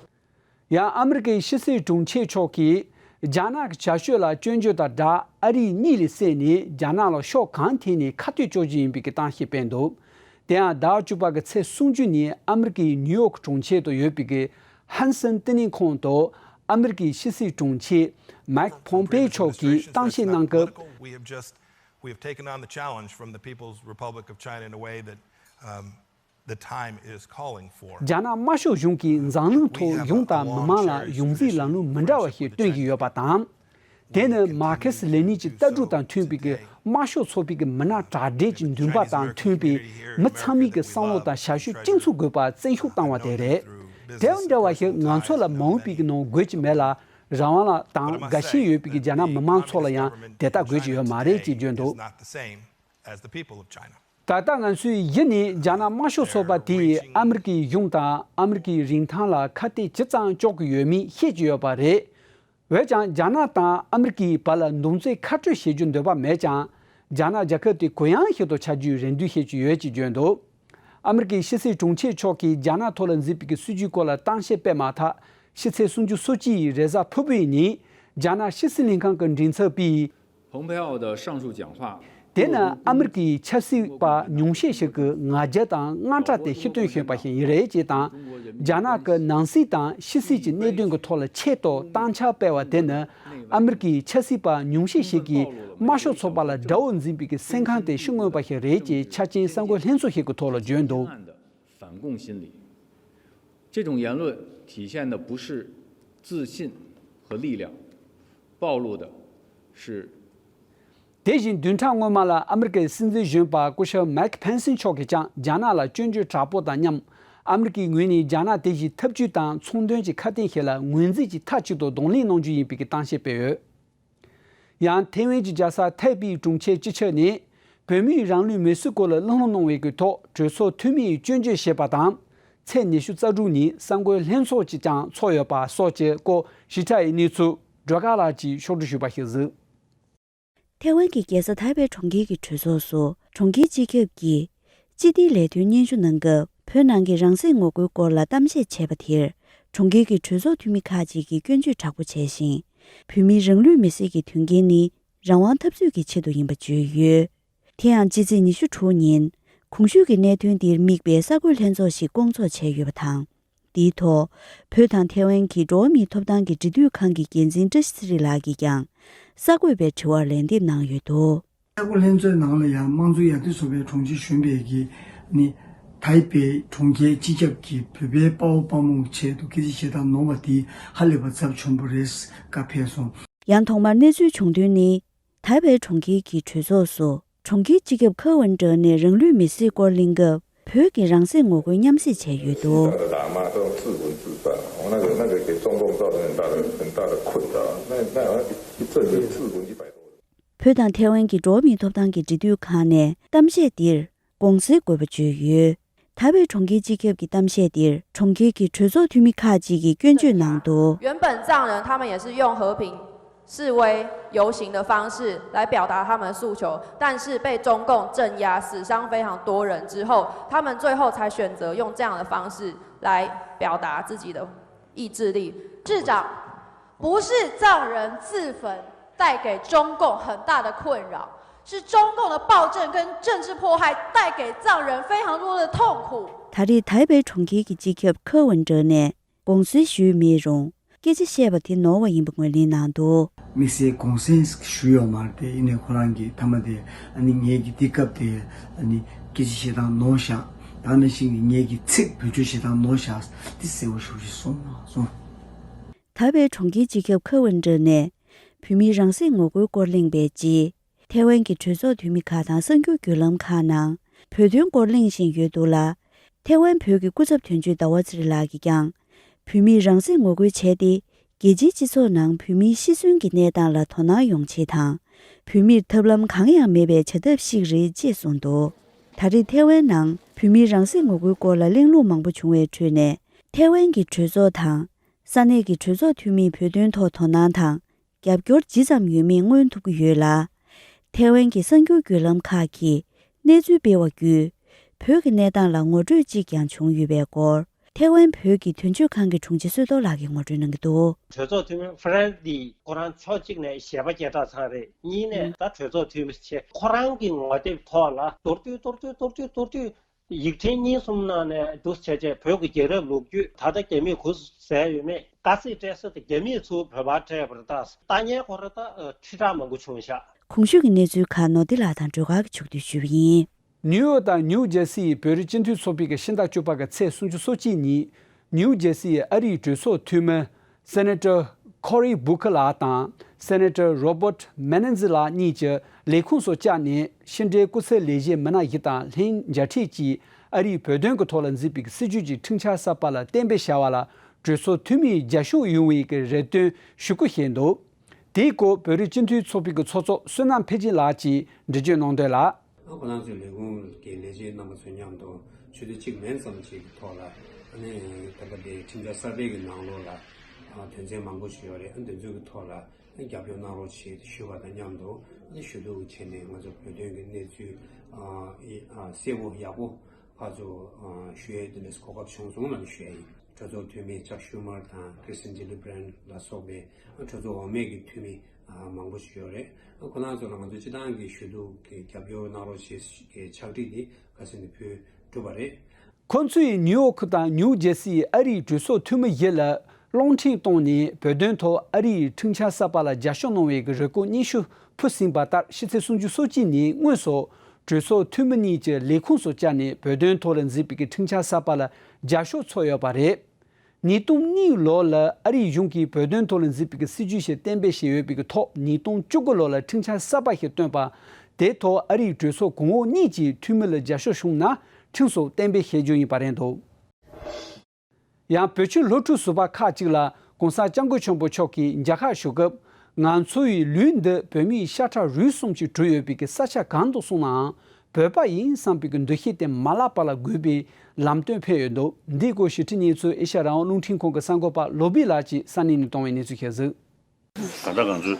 ཡང་ཨ་མི་རི་ཀའི་ཕྱི་སྲིད་དྲུང་ཆེ་མཆོག་གིས་རྒྱ་ནག་གི་བྱ་སྤྱོད་ལ་སྐྱོན་བརྗོད་དང་སྦྲགས། ཨ་རིས་གཉིད་ལས་སད་ནས་རྒྱ་ནག་ལ་ཤོག་གང་ཐད་ནས་ཁ་གཏད་གཅོག་རྒྱུ་ཡིན་པའི་གི་གཏམ་བཤད་སྤེལ་འདུག། དེ་ཡང་ཟླ་བ་བཅུ་པ་གི་ཚེས་སུམ་ཅུ་ཉིན་ཨ་མི་རི་ཀའི་ནིའུ་ཡོག་གྲོང་ཁྱེར་དུ་ཡོད་པའི་གི་ཧན་སན་བསྟི་གནས་ཁང་དུ་ཨ་མི་རི་ཀའི་ཕྱི་སྲིད་དྲུང་ཆེ་མའེག་ཕོམ་པེ་མཆོག་གིས་གཏམ་བཤད་གནང་སྐབས། We have just, we have taken on the challenge from the People's Republic of China in a way that, um, the time is calling for. རྒྱ་ནག་དམར་ཤོག་གཞུང་གིས་འཛམ་གླིང་ཐོག་གཞུང་དང་མི་མང་ལ་ཡོངས་འཛིན་ལམ་ལུགས་མི་འདྲ་བ་ཞིག་སྟོན་གྱི་ཡོད་པ་དང་། དེ་ནི་མར་ཁེ་སི་ལེ་ནིན་གྱི་ལྟ་གྲུབ་དང་མཐུན་པའི་གི་དམར་ཤོག་ཚོགས་པའི་གི་མི་སྣ་དྲག་གྲས་ཀྱི་འདུན་པ་དང་མཐུན་པའི་མི་ཚང་མའི་གི་བསམ་བློ་དང་བྱ་སྤྱོད་སྐྱིན་ཚབ་དགོས་པར་བཙན་ཤུགས་བཏང་བ་དེ་རེད། དེ་དང་འདྲ་བ་ཞིག་ང་ཚོ་ལ་མ་འོངས་པའི་གི་ནང་དགོས་ཀྱི་མེད་ལ། རང་དབང་དང་དགའ་ཞེན་ཡོད་པའི་གི་རྒྱ་ནག་མི་མང་ཚོ་ལ་ཡང་དེ་ལྟ་དགོས་ཀྱི་ཡོད་མ་རེད་ཅེས་བརྗོད་འདུག། ད་ལྟ་ང་ཚོའི་ཡུལ་ནི་རྒྱ་ནག་དམར་ཤོག་ཚོགས་པ་དེས་ཨ་མི་རི་ཀའི་གཞུང་དང་ཨ་མི་རི་ཀའི་རིན་ཐང་ལ་ཁ་གཏད་ཇི་ཙམ་གཅོག་གི་ཡོད་མེད་ཤེས་ཀྱི་ཡོད་པ་རེད། འོན་ཀྱང་རྒྱ་ནག་དང་ཨ་མི་རི་ཀའི་བར་ལ་འདུ་འཛོམས་ཁ་སྤྲོད་བྱེད་རྒྱུ་འདོད་པ་མེད་ཀྱང་། རྒྱ་ནག་རྒྱལ་ཁབ་དེ་གུ་ཡངས་ཤིག་ཏུ་ཆགས་རྒྱུའི་རེ་འདུན་བྱེད་ཀྱི་ཡོད་ཅེས་བརྗོད་འདུག། ཨ་མི་རི་ཀའི་ཕྱི་སྲིད་དྲུང་ཆེ་མཆོག་གིས་རྒྱ་ནག་ཐོག་ལ་འཛིན་པའི་གི་སྲིད་བྱུས་སྐོར་ལ་གཏམ་བཤད་སྤེལ་མ་ཐག་ཕྱི་ཚེས་སུམ་ཅུ་སོ་གཅིག་ཡི་རེས་གཟའ་ཕུར་བུའི་ཉིན་རྒྱ་ནག་ཕྱི་སྲིད་ལྷན་ཁང་གི་མགྲིན་ཚབ་པས། 蓬佩奥的上述讲话 དེ་ནི་ཨ་མི་རི་ཀའི་ཆབ་སྲིད་པ་ཉུང་ཤས་ཤིག་གི་ང་རྒྱལ་དང་དངངས་སྐྲག་དེ་ཕྱིར་སྟོན་བྱས་པ་ཞིག་ཡིན་རེད་ཅེས་དང་། རྒྱ་ནག་གི་ནང་སྲིད་དང་ཕྱི་སྲིད་ཀྱི་གནད་དོན་གྱི་ཐོག་ལ་ཆེད་དུ་གཏམ་འཆལ་སྤེལ་བ་དེ་ནི་ཨ་མི་རི་ཀའི་ཆབ་སྲིད་པ་ཉུང་ཤས་ཤིག་གིས་དམར་ཤོག་ཚོགས་པ་ལ་དགྲ་བོར་འཛིན་པའི་གི་སེམས་ཁམས་དེ་ཤུགས་མངོན་པ་ཞིག་རེད་ཅེས་ཆ་རྐྱེན་གསར་འགོད་ལྷན་ཚོགས་ཤིག་གི་ཐོག་ལ་བརྗོད་འདུག། 反共心理。这种言论体现的不是自信和力量，暴露的是 དེ་བཞིན་བདུན་ཕྲག་སྔོན་མ་ལ་ཨ་མི་རི་ཀའི་སྲིད་འཛིན་གཞོན་པ་སྐུ་ཞབས་མེག་ཕེན་སིན་མཆོག་གིས་ཀྱང་རྒྱ་ནག་ལ་སྐྱོན་བརྗོད་དྲག་པོ་དང་མཉམ། ཨ་མི་རི་ཀའི་ངོས་ནས་རྒྱ་ནག་དེ་བཞིན་ཐབས་ཇུས་དང་ཚོང་དོན་གྱི་ཁ་དན་ཞིག་ལ་ངོས་འཛིན་གྱིས་མཐའ་གཅིག་ཏུ་གདོང་ལེན་གནང་རྒྱུ་ཡིན་པའི་གཏམ་བཤད་སྤེལ་ཡོད། ཡང་ཐེ་ཝན་གྱི་རྒྱལ་ས་ཐའེ་པེའི་གྲོང་ཁྱེར་སྤྱི་ཁྱབ་ནས། བོད་མིའི་རང་ལུས་མེར་སྲེག་སྐོར་ལ་གླེང་སློང་གནང་བའི་གི་ཐོག་གྲོས་ཚོགས་འཐུས་མིས་སྐྱོན་བརྗོད་བྱས་པ་དང་། ཚེས་ཉི་ཤུ་རྩ་དྲུག་ཉིན་གསར་འགོད་ལྷན་ཚོགས་ཀྱིས་ཀྱང་ཚོགས་ཡོད་པ་སོགས་ཀྱི་སྐོར་ཞིབ་ཕྲ་ཡི་གནས་ཚུལ་སྒྲོལ་དཀར་ལགས་ཀྱིས་ཕྱོགས་བསྒྲིགས་ཞུས་པ་ཞིག་གཟིགས། ཐེ་ཝན་གྱི་རྒྱལ་ས་ཐའེ་པེ་གྲོང་ཁྱེར་གྱི་གྲོས་ཚོགས་སུ་གྲོང་ཁྱེར་སྤྱི་ཁྱབ་ཀྱིས་སྤྱི་བདེའི་ལས་དོན་སྙན་ཞུ་གནང་སྐབས། བོད་ནང་གི་རང་སྲེག་ངོ་རྒོལ་སྐོར་ལ་གཏམ་བཤད་བྱས་པ་དེར། གྲོང་ཁྱེར་གྱི་གྲོས་ཚོགས་འཐུས་མི་ཁག་ཅིག་གིས་སྐྱོན་བརྗོད་དྲག་པོ་བྱས་ཤིང་། བོད་མིའི་རང་ལུས་མེར་སྲེག་གི་དོན་རྐྱེན་ནི་རང་དབང་འཐབ་རྩོད་ཀྱི་ཆེད་དུ་ཡིན་པ་བརྗོད་ཡོད། དེ་ཡང་སྤྱི་ཚེས་ཉི་ཤུ་དྲུག་ཉིན་གོང་ཞུས་ཀྱི་གནད་དོན་འདིར་དམིགས་པའི་གསར་འགོད་ལྷན་ཚོགས་ཤིག་བསྐོང་ཚོགས་བྱས་ཡོད་པ་དང་། འདིའི་ཐོག་བོད་དང་ཐེ་ཝན་གྱི་འགྲོ་བ་མིའི་ཐོབ་ཐང་གི་འབྲེལ་མཐུད་ཁང་གི་འགན་འཛིན་བཀྲ་ཤིས་ཚེ་རིང་ལགས་ཀྱིས་ཀྱང་གསར་འགོད་པའི་དྲི་བར་ལན་འདེབས་གནང་ཡོད་འདུག་གསར་འགོད་ལྷན་ཚོགས་ནང་ལ་ཡང་དམངས་གཙོ་ཡར་ཐོན་ཚོགས་པའི་དྲུང་ཆེ་གཞོན་པས་ཀྱིས་ནི། ཐའེ་པེ་གྲོང་ཁྱེར་སྤྱི་ཁྱབ་ཀྱིས་བོད་པའི་དཔའ་བོ་དཔའ་མོའི་ཆེད་དུ་སྐད་ཆ་བཤད་སྟངས་ནོར་བ་དེ་ཧ་ལས་པ་ཚབས་ཆེན་པོ་རེད། བཀའ་ཕེབས་སོང་། ཡང་ཐོག་མར་གནས་ཚུལ་བྱུང་དོན་ནི། ཐའེ་པེ་གྲོང་ཁྱེར་གྱི་གྲོས་ཚོགས་སུ་གྲོང་ཁྱེར་སྤྱི་ཁྱབ་ཁ་ཝན་ཀྲོ་ནས་རང་ལུས་མེར་སྲེག་སྐོར་གླེང་སྐབས། བོད་ཀྱི་རང་སྲེག་ངོ་རྒོལ་མཉམ་བསྲེས་བྱས་ཡོད་འདུག 打骂这种自问自答，我那个那个给中共造成很大的很大的困扰，那那一阵子自刎一百多人。 བོད་དང་ཐའེ་ཝན་གྱི་འགྲོ་བ་མིའི་ཐོབ་ཐང་གི་འབྲེལ་མཐུད་ཁང་ནས་གཏམ་བཤད་འདིར་དགོངས་སེལ་དགོས་པ་བརྗོད་ཡོད། ཐའེ་པེ་གྲོང་ཁྱེར་སྤྱི་ཁྱབ་ཀྱི་གཏམ་བཤད་འདིར་གྲོང་ཁྱེར་གྱི་གྲོས་ཚོགས་འཐུས་མི་ཁག་ཅིག་གིས་སྐྱོན་བརྗོད་གནང་འདུག 原本藏人他们也是用和平示威游行的方式来表达他们的诉求，但是被中共镇压，死伤非常多人之后，他们最后才选择用这样的方式来表达自己的意志力。市长，不是藏人自焚带给中共很大的困扰，是中共的暴政跟政治迫害带给藏人非常多的痛苦。 ད་རེས་ཐའེ་པེ་གྲོང་ཁྱེར་གྱི་སྤྱི་ཁྱབ་ཁ་ཝན་ཀྲོ་ནས་དགོངས་སེལ་ཞུས་མེད་རུང་། སྐད་ཆ་བཤད་པ་དེ་ནོར་བ་ཡིན་པ་ངོས་ལེན་གནང་འདུག་དམིགས་བསལ་དགོངས་སེལ་ཞུས་ཡོད་མ་རེད་དེ། ཡིན་ནའི་ཁོ་རང་གིས་མཐའ་མ་དེ་ཨ་ནི་ངེད་ཀྱི་དེ་སྐབས་དེ་ཨ་ནི་སྐད་ཆ་བཤད་སྟངས་ནོར་བཞག་ད་ནང་བཞིན་གྱི་ངེད་ཀྱི་ཚིག་བེད་སྤྱོད་བྱེད་སྟངས་ནོར་བཞག་དེ་གསལ་བོ་ཞེ་པོ་ཞིག་གསུངས་གནང་སོང་། ཐའེ་པེ་གྲོང་ཁྱེར་སྤྱི་ཁྱབ་ཁ་ཝན་ཀྲོ་ནས་བོད་མིའི་རང་སྲེག་ངོ་རྒོལ་སྐོར་གླེང་པའི་རྗེས། ཐེ་ཝན་གྱི་གྲོས་ཚོགས་འཐུས་མི་ཁག་དང་གསར་འགྱུར་བརྒྱུད་ལམ་ཁག་ནང་བོད་དོན་སྐོར་གླེང་བཞིན་ཡོད་འདུག་ལ། ཐེ་ཝན་བོད་ཀྱི་སྐུ་ཚབ་དོན་གཅོད་ཟླ་བ་ཚེ་རིང་ལགས་ཀྱིས་ཀྱང་། བོད་མིས་རང་སྲེག་ངོ་རྒོལ་བྱས་ཏེ། རྒྱལ་སྤྱིའི་སྤྱི་ཚོགས་ནང་བོད་མིའི་ཤི་གསོན་གྱི་གནས་སྟངས་ལ་དོ་སྣང་ཡོང་ཆེད་དང་། བོད་མིར་ཐབས་ལམ་གང་ཡང་མེད་པའི་བྱ་ཐབས་ཤིག་རེད་ཅེས་གསུངས་འདུག་ད་རེས་ཐེ་ཝན་ནང་བོད་མིའི་རང་སྲེག་ངོ་རྒོལ་སྐོར་ལ་གླེང་ལུགས་མང་པོ་བྱུང་བའི་ཁྲོད་ནས། ཐེ་ཝན་གྱི་གྲོས་ཚོགས་དང་། ས་གནས་ཀྱི་གྲོས་ཚོགས་འཐུས་མིས་བོད་དོན་ཐོག་དོ་སྣང་དང་། རྒྱབ་སྐྱོར་ཇི་ཙམ་ཡོད་མེད་མངོན་ཐུབ་ཀྱི་ཡོད་ལ། ཐེ་ཝན་གྱི་གསར་འགྱུར་བརྒྱུད་ལམ་ཁག་གིས་གནས་ཚུལ་སྤེལ་བ་བརྒྱུད། བོད་ཀྱི་གནས་སྟངས་ལ་ངོ་སྤྲོད་ཅིག་ཀྱང་བྱུང་ཡོད་པའི་སྐོར། ཐེ་ཝན་བོད་ཀྱི་དོན་གཅོད་ཁང་གི་དྲུང་ཆེ་བསོད་རྡོར་ལགས་ཀྱིས་ངོ་སྤྲོད་གནང་གི་འདུག་གྲོས་ཚོགས་འཐུས་མི་ཧྥ་རན་ཌི་ཁོ་རང་ཕྱོགས་གཅིག་ནས་ཞལ་པ་སྐད་གྲགས་ཚང་རེད། གཉིས་ནས་ད་གྲོས་ཚོགས་འཐུས་མི་ཆེ་ཁོ་རང་གི་ངོ་དེབ་ཐོག་ལ་མདོར་བསྡུས་མདོར་བསྡུས་མདོར་བསྡུས་མདོར་བསྡུས། ཡིག་ཕྲེང་གཉིས་གསུམ་ནང་ནས་འདུག་བྱས་བྱས་བོད་ཀྱི་རྒྱལ་རབས་ལོ་རྒྱུས། ད་ལྟ་རྒྱ་མིས་གུ་ཟས་ཡོད་མེད། ཏ་སི་སྤྲད་ས་དེ་རྒྱ་མིས་ཚུར་བོད་པར་སྤྲད་པ་རེད། ད་ལྟ་ཉན་ཁོ་ར་ད་ཁྲི་ཕྲག་མང་པོ་བྱུང་ཤག་གོང་ཞུས་ཀྱི་གནས་ཚུལ་ཁག་ནོར་བདེ་ལགས་དང་སྒྲོལ་དཀར་གྱིས་ཕྱོགས་བསྡུས་ཞུས་པ་ཡིན། ནིའུ་ཡོག་དང་ནིའུ་ཇེར་སི་ཡི་བོད་རིགས་སྤྱི་མཐུན་ཚོགས་པའི་གི་ཕྱི་ཟླ་བཅུ་པ་གི་ཚེས་སུམ་ཅུ་སོ་གཅིག་ཉིན། ནིའུ་ཇེར་སི་ཡི་ཨ་རིའི་གྲོས་ཚོགས་འཐུས་མི། སེ་ནེ་ཊར་ཁོ་རི་བྷུ་ཁེར་ལགས་དང་སེ་ནེ་ཊར་རོ་བར་ཊ་མེ་ནེ་ཛི་ལགས་གཉིས་ཀྱིས་ལས་ཁུངས་སུ་བཅར་ནས་ཕྱི་འབྲེལ་སྐུ་ཚབ་ལས་བྱེད་མི་སྣ་བཞི་དང་ལྷན་མཇལ་འཕྲད་ཀྱིས་ཨ་རིས་བོད་དོན་གྱི་ཐོག་ལ་མཛད་པའི་སྲིད་བྱུས་ཀྱི་འཁྲུག་ཆ་གསར་པ་ལ་གཏན་འབེབས་བྱ་བ་ལ་གྲོས་ཚོགས་འཐུས་མིའི་རྒྱབ་སྐྱོར་ཡོང་བའི་རེ་འདུན་ཞུ་སྐུལ་བྱས་འདུག་དེའི་སྐོར་བོད་རིགས་སྤྱི་མཐུན་ཚོགས་པའི་གི་ཚོགས་གཙོ་བསོད་ནམས་འཕེལ་རྒྱས་ལགས་ཀྱིས་འགྲེལ་བརྗོད་གནང་དོན་ལ། ཁོ་རང་ཚོའི་ལས་ཁུངས་ཀྱི་ལས་བྱེད་རྣམ་པ་ཚོ་མཉམ་དུ་ཆུ་ཚོད་གཅིག་མན་ཙམ་ཞིག་གི་ཐོག་ལ་ཨ་ནི་ད་ལྟ་དེ་ཁྲིམས་འཆར་གསར་པའི་གི་ནང་ལོགས་ལ་དོན་ཚན་མང་པོ་ཞིག་ཡོད་རེད། ཨ་དེ་ཚོའི་གི་ཐོག་ལ་རྒྱབ་སྐྱོར་གནང་རོགས་བྱེད་ཞུས་པ་དང་མཉམ་དུ་ཨ་ནི་ཞུ་གཏུག་བྱས་ནས་ང་ཚོ་བོད་དོན་གྱི་གནས་ཚུལ་གསལ་པོ་ཡག་པོ་ཕར་ཚུར་ཞུ་ཡས་དེ་འདྲའི་གོ་སྐབས་བྱུང་སོང་ལབ་ནས་ཞུ་ཡས་ཡིན། གྲོས་ཚོགས་འཐུས་མི་ཅག་ཤུ་མར་དང་ཁྲི་སྟན་ཇི་ལི་བྷི་རན་ལ་སོགས་པའི་གྲོས་ཚོགས་འོག་མའི་གི་འཐུས་མི་མང་པོ་ཞིག་ཡོད་རེད། ཁོ་རང་ཚོ་ལ་ང་ཚོ་སྤྱི་བཏང་གི་ཞུ་གཏུག་གི་རྒྱབ་སྐྱོར་གནང་རོགས་ཞེས་ཀྱི་ཕྱག་བྲིས་འདི་ཁ་སང་ནས་ཕུལ་གྲུབ་པ་རེད། ཁོ་ཚོས་ནིའུ་ཡོག་དང་ནིའུ་ཇེར་སིའི་ཨ་རིའི་གྲོས་ཚོགས་འཐུས་མི་བཞི་ལ་རླུང་འཕྲིན་བཏང་ནས་བོད་དོན་ཐོག་ཨ་རིའི་འཁྲུག་ཆ་གསར་པ་ལ་རྒྱབ་སྐྱོར་གནང་བའི་རེ་སྐུལ་སྙན་ཞུ་ཕུལ་ཟིན་པ་ལྟར་ཕྱི་ཚེས་སུམ་ཅུ་སོ་གཅིག་ཉིན་དངོས་སུ་གྲོས་ཚོགས་འཐུས་མི་གཉིས་ཀྱི་ལས་ཁུངས་སུ་བཅར་ནས་བོད་དོན་ཐོག་ལ་མཛད་པའི་འཁྲུག་ཆ་གསར་པ་ལ་རྒྱབ་སྐྱོར་ཚོགས་ཡོད་པ་རེད། ཉིས་སྟོང་གཉིས་ལོ་ལ་ཨ་རིའི་གཞུང་གིས་བོད་དོན་ཐོག་ལ་འཛིན་པའི་སྲིད་བྱུས་ཤིག་གཏན་འབེབས་བྱས་ཡོད་པའི་ཐོག་ཉིས་སྟོང་བཅུ་དགུ་ལོ་ལ་ཁྲིམས་འཆར་གསར་པ་ཞིག་བཏོན་པ། དེའི་ཐོག་ཨ་རིའི་གྲོས་ཚོགས་གོང་འོག་གཉིས་ཀྱི་འཐུས་མི་ལ་རྒྱབ་སྐྱོར་བྱུང་ན་ཁྲིམས་སོགས་གཏན་འབེབས་བྱེད་རྒྱུ་ཡིན་པ་རེད་འདུག་ཡང་བོད་ཆོལ་སློབ་ཕྲུག་ཟུར་པ་ཁག་ཅིག་ལ་༸གོང་ས་༸སྐྱབས་མགོན་ཆེན་པོ་མཆོག་གིས་མཇལ་ཁ་ཞུ་སྐབས། ང་ཚོའི་ལུས་འདི་བོད་མིའི་ཤ་ཁྲག་རུས་གསུམ་གྱིས་གྲུབ་ཡོད་པའི་ས་ཆ་གང་དུ་སོང་ནའང་བོད་པ་ཡིན་བསམ་པའི་འདུ་ཤེས་དེ་མ་བརླག་པ་ལ་དགོས་པའི་ལམ་སྟོན་ཕེབས་ཡོད་འདུག་འདིའི་སྐོར་ཞིབ་ཕྲའི་གནས་ཚུལ་ཨེ་ཤ་རང་དབང་རླུང་འཕྲིན་ཁང་གི་གསར་འགོད་པ་བློ་བྷེ་ལགས་ཀྱིས་ས་གནས་ནས་བཏང་བའི་གནས་ཚུལ་ཞིག་གཟིགས། ད་ལྟ་ང་ཚོའི་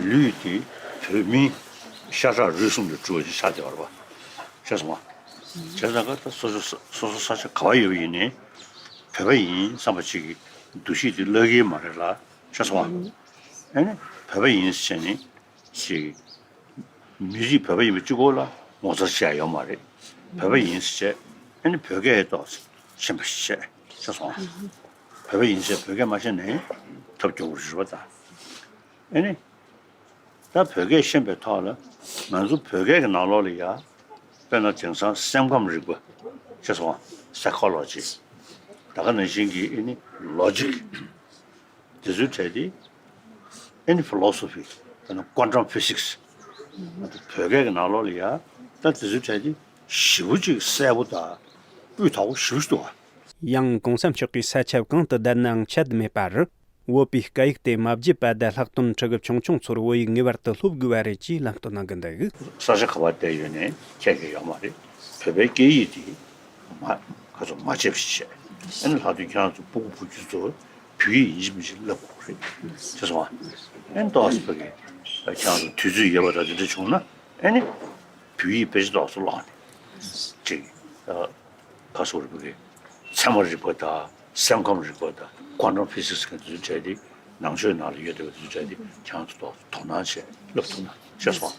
ལུས་དེ་བོད་མིའི་ཤ་ཁྲག་རུས་གསུམ་གྱིས་གྲུབ་པ་ཞིག་ཆགས་བསྡད་པ་རེད་པ། ཤེས་སོང་ང་། བྱས་ཙང་ཀ་ད་སོ་སོ་སོ་སོ་ས་ཆ་ག་བ་ཡོད་པ་ཡིན་ནའི་བོད་པ་ཡིན་བསམ་པ་ཅིག་གི་འདུ་ཤེས་དེ་བརླག་གི་མ་རེད་ལ། ཤེས་སོང་ང་། ཨ་ནི་བོད་པ་ཡིན་ཟེར་བྱས་ནས་ཅིག་མི་རིགས་བོད་པ་ཡིན་པ་གཅིག་པོ་ལ་ངོ་མཚར་བྱས་ཡོད་མ་རེད། བོད་པ་ཡིན་ཟེར་བྱས་ཨ་ནི་བོད་སྐད་ཐོག་ཤེས་པ་ཞིག་བྱས། ཤེས་སོང་ང་། བོད་པ་ཡིན་ཟེར་བོད་སྐད་མ་ཤེས་ནའི་ཐབས་སྐྱོ་པོ་རེད་པ་ད། ཨ་ནི། ད་བོད་སྐད་ཤེས་པའི་ཐོག་ལ་ང་ཚོ་བོད་སྐད་ཀྱི་ནང་ལོགས་ལ་ཡ། དཔེར་ན་དེང་སང་སེམས་ཁམས་རིག་པ། ཤེས་སོང་ང་། Psychology། ད་ག་ནང་བཞིན་གྱི་ཨ་ནི་Logic། དེ་ཚོའི་གྲས་དེ་ཨ་ནི་Philosophy། དཔེར་ན་Quantum Physics། ང་ཚོ་བོད་སྐད་ཀྱི་ནང་ལོགས་ལ་ཡ། ད་དེ་ཚོའི་གྲས་དེ་ཞེ་པོ་ཅིག་གསལ་པོ་དང་སྤུས་དག་པོ་ཞེ་པོ་ཅིག་འདུག་ག་ཡང་གོང་ས་མཆོག་གིས་ས་ཆ་གང་དུ་བསྡད་ནའང་ཆད་མེད་པར། བོད་པའི་སྐད་ཡིག་དེ་མ་བརྗེད་པ་དང་ལྷག་དོན་ཕྲུ་གུ་ཆུང་ཆུང་ཚོར་བོད་ཡིག་ངེས་པར་དུ་སློབ་དགོས་པ་རེད་ཅེས་ལམ་སྟོན་གནང་གི་འདུག་ས་ཆ་ག་པར་བསྡད་ཡོད་ནའི་ཁྱད་ཀྱི་ཡོད་མ་རེད། བོད་པའི་སྐད་ཡིག་དེ་མ་ག་ཚོད་མ་བརྗེད་པ་ཞིག་བྱས། ཨ་ནི་ལྷག་དོན་ཁྱེད་རང་ཚོ་སྤུ་གུ་བུ་རྒྱུད་ཚོར་བོད་ཡིག་ཡིན་གཅིག་མིན་གཅིག་བསླབ་དགོས་རེད། ཤེས་སོང་ང་། ཨ་ནི་ཏོག་ཙམ་ཕ་གི་ཁྱེད་རང་ཚོ་དུས་ཚོད་ཡོད་པ་དང་དེ་འདྲ་བྱུང་ན་ཨ་ནི་བོད་ཡིག་དཔེ་ཆ་ཏོག་ཙམ་ཀློག་ནས་ཅིག་ཨ། ཁ་སོགས་རིག་པ་གི་ཚད་མ་རིག་པ་དང་སེམས་ཁམས་རིག་པ་དང་Quantum Physics་གི་འདི་ཚོའི་གྲས་དེ་ནང་ཆོས་ནང་ལ་ཡོད་བསྡད་པ་འདི་ཚོའི་གྲས་དེ་ཁྱེད་རང་ཚོ་ཐོག་དོ་སྣང་བྱས་བསླབ་ཐུབ་ན་ཤེས་སོང་།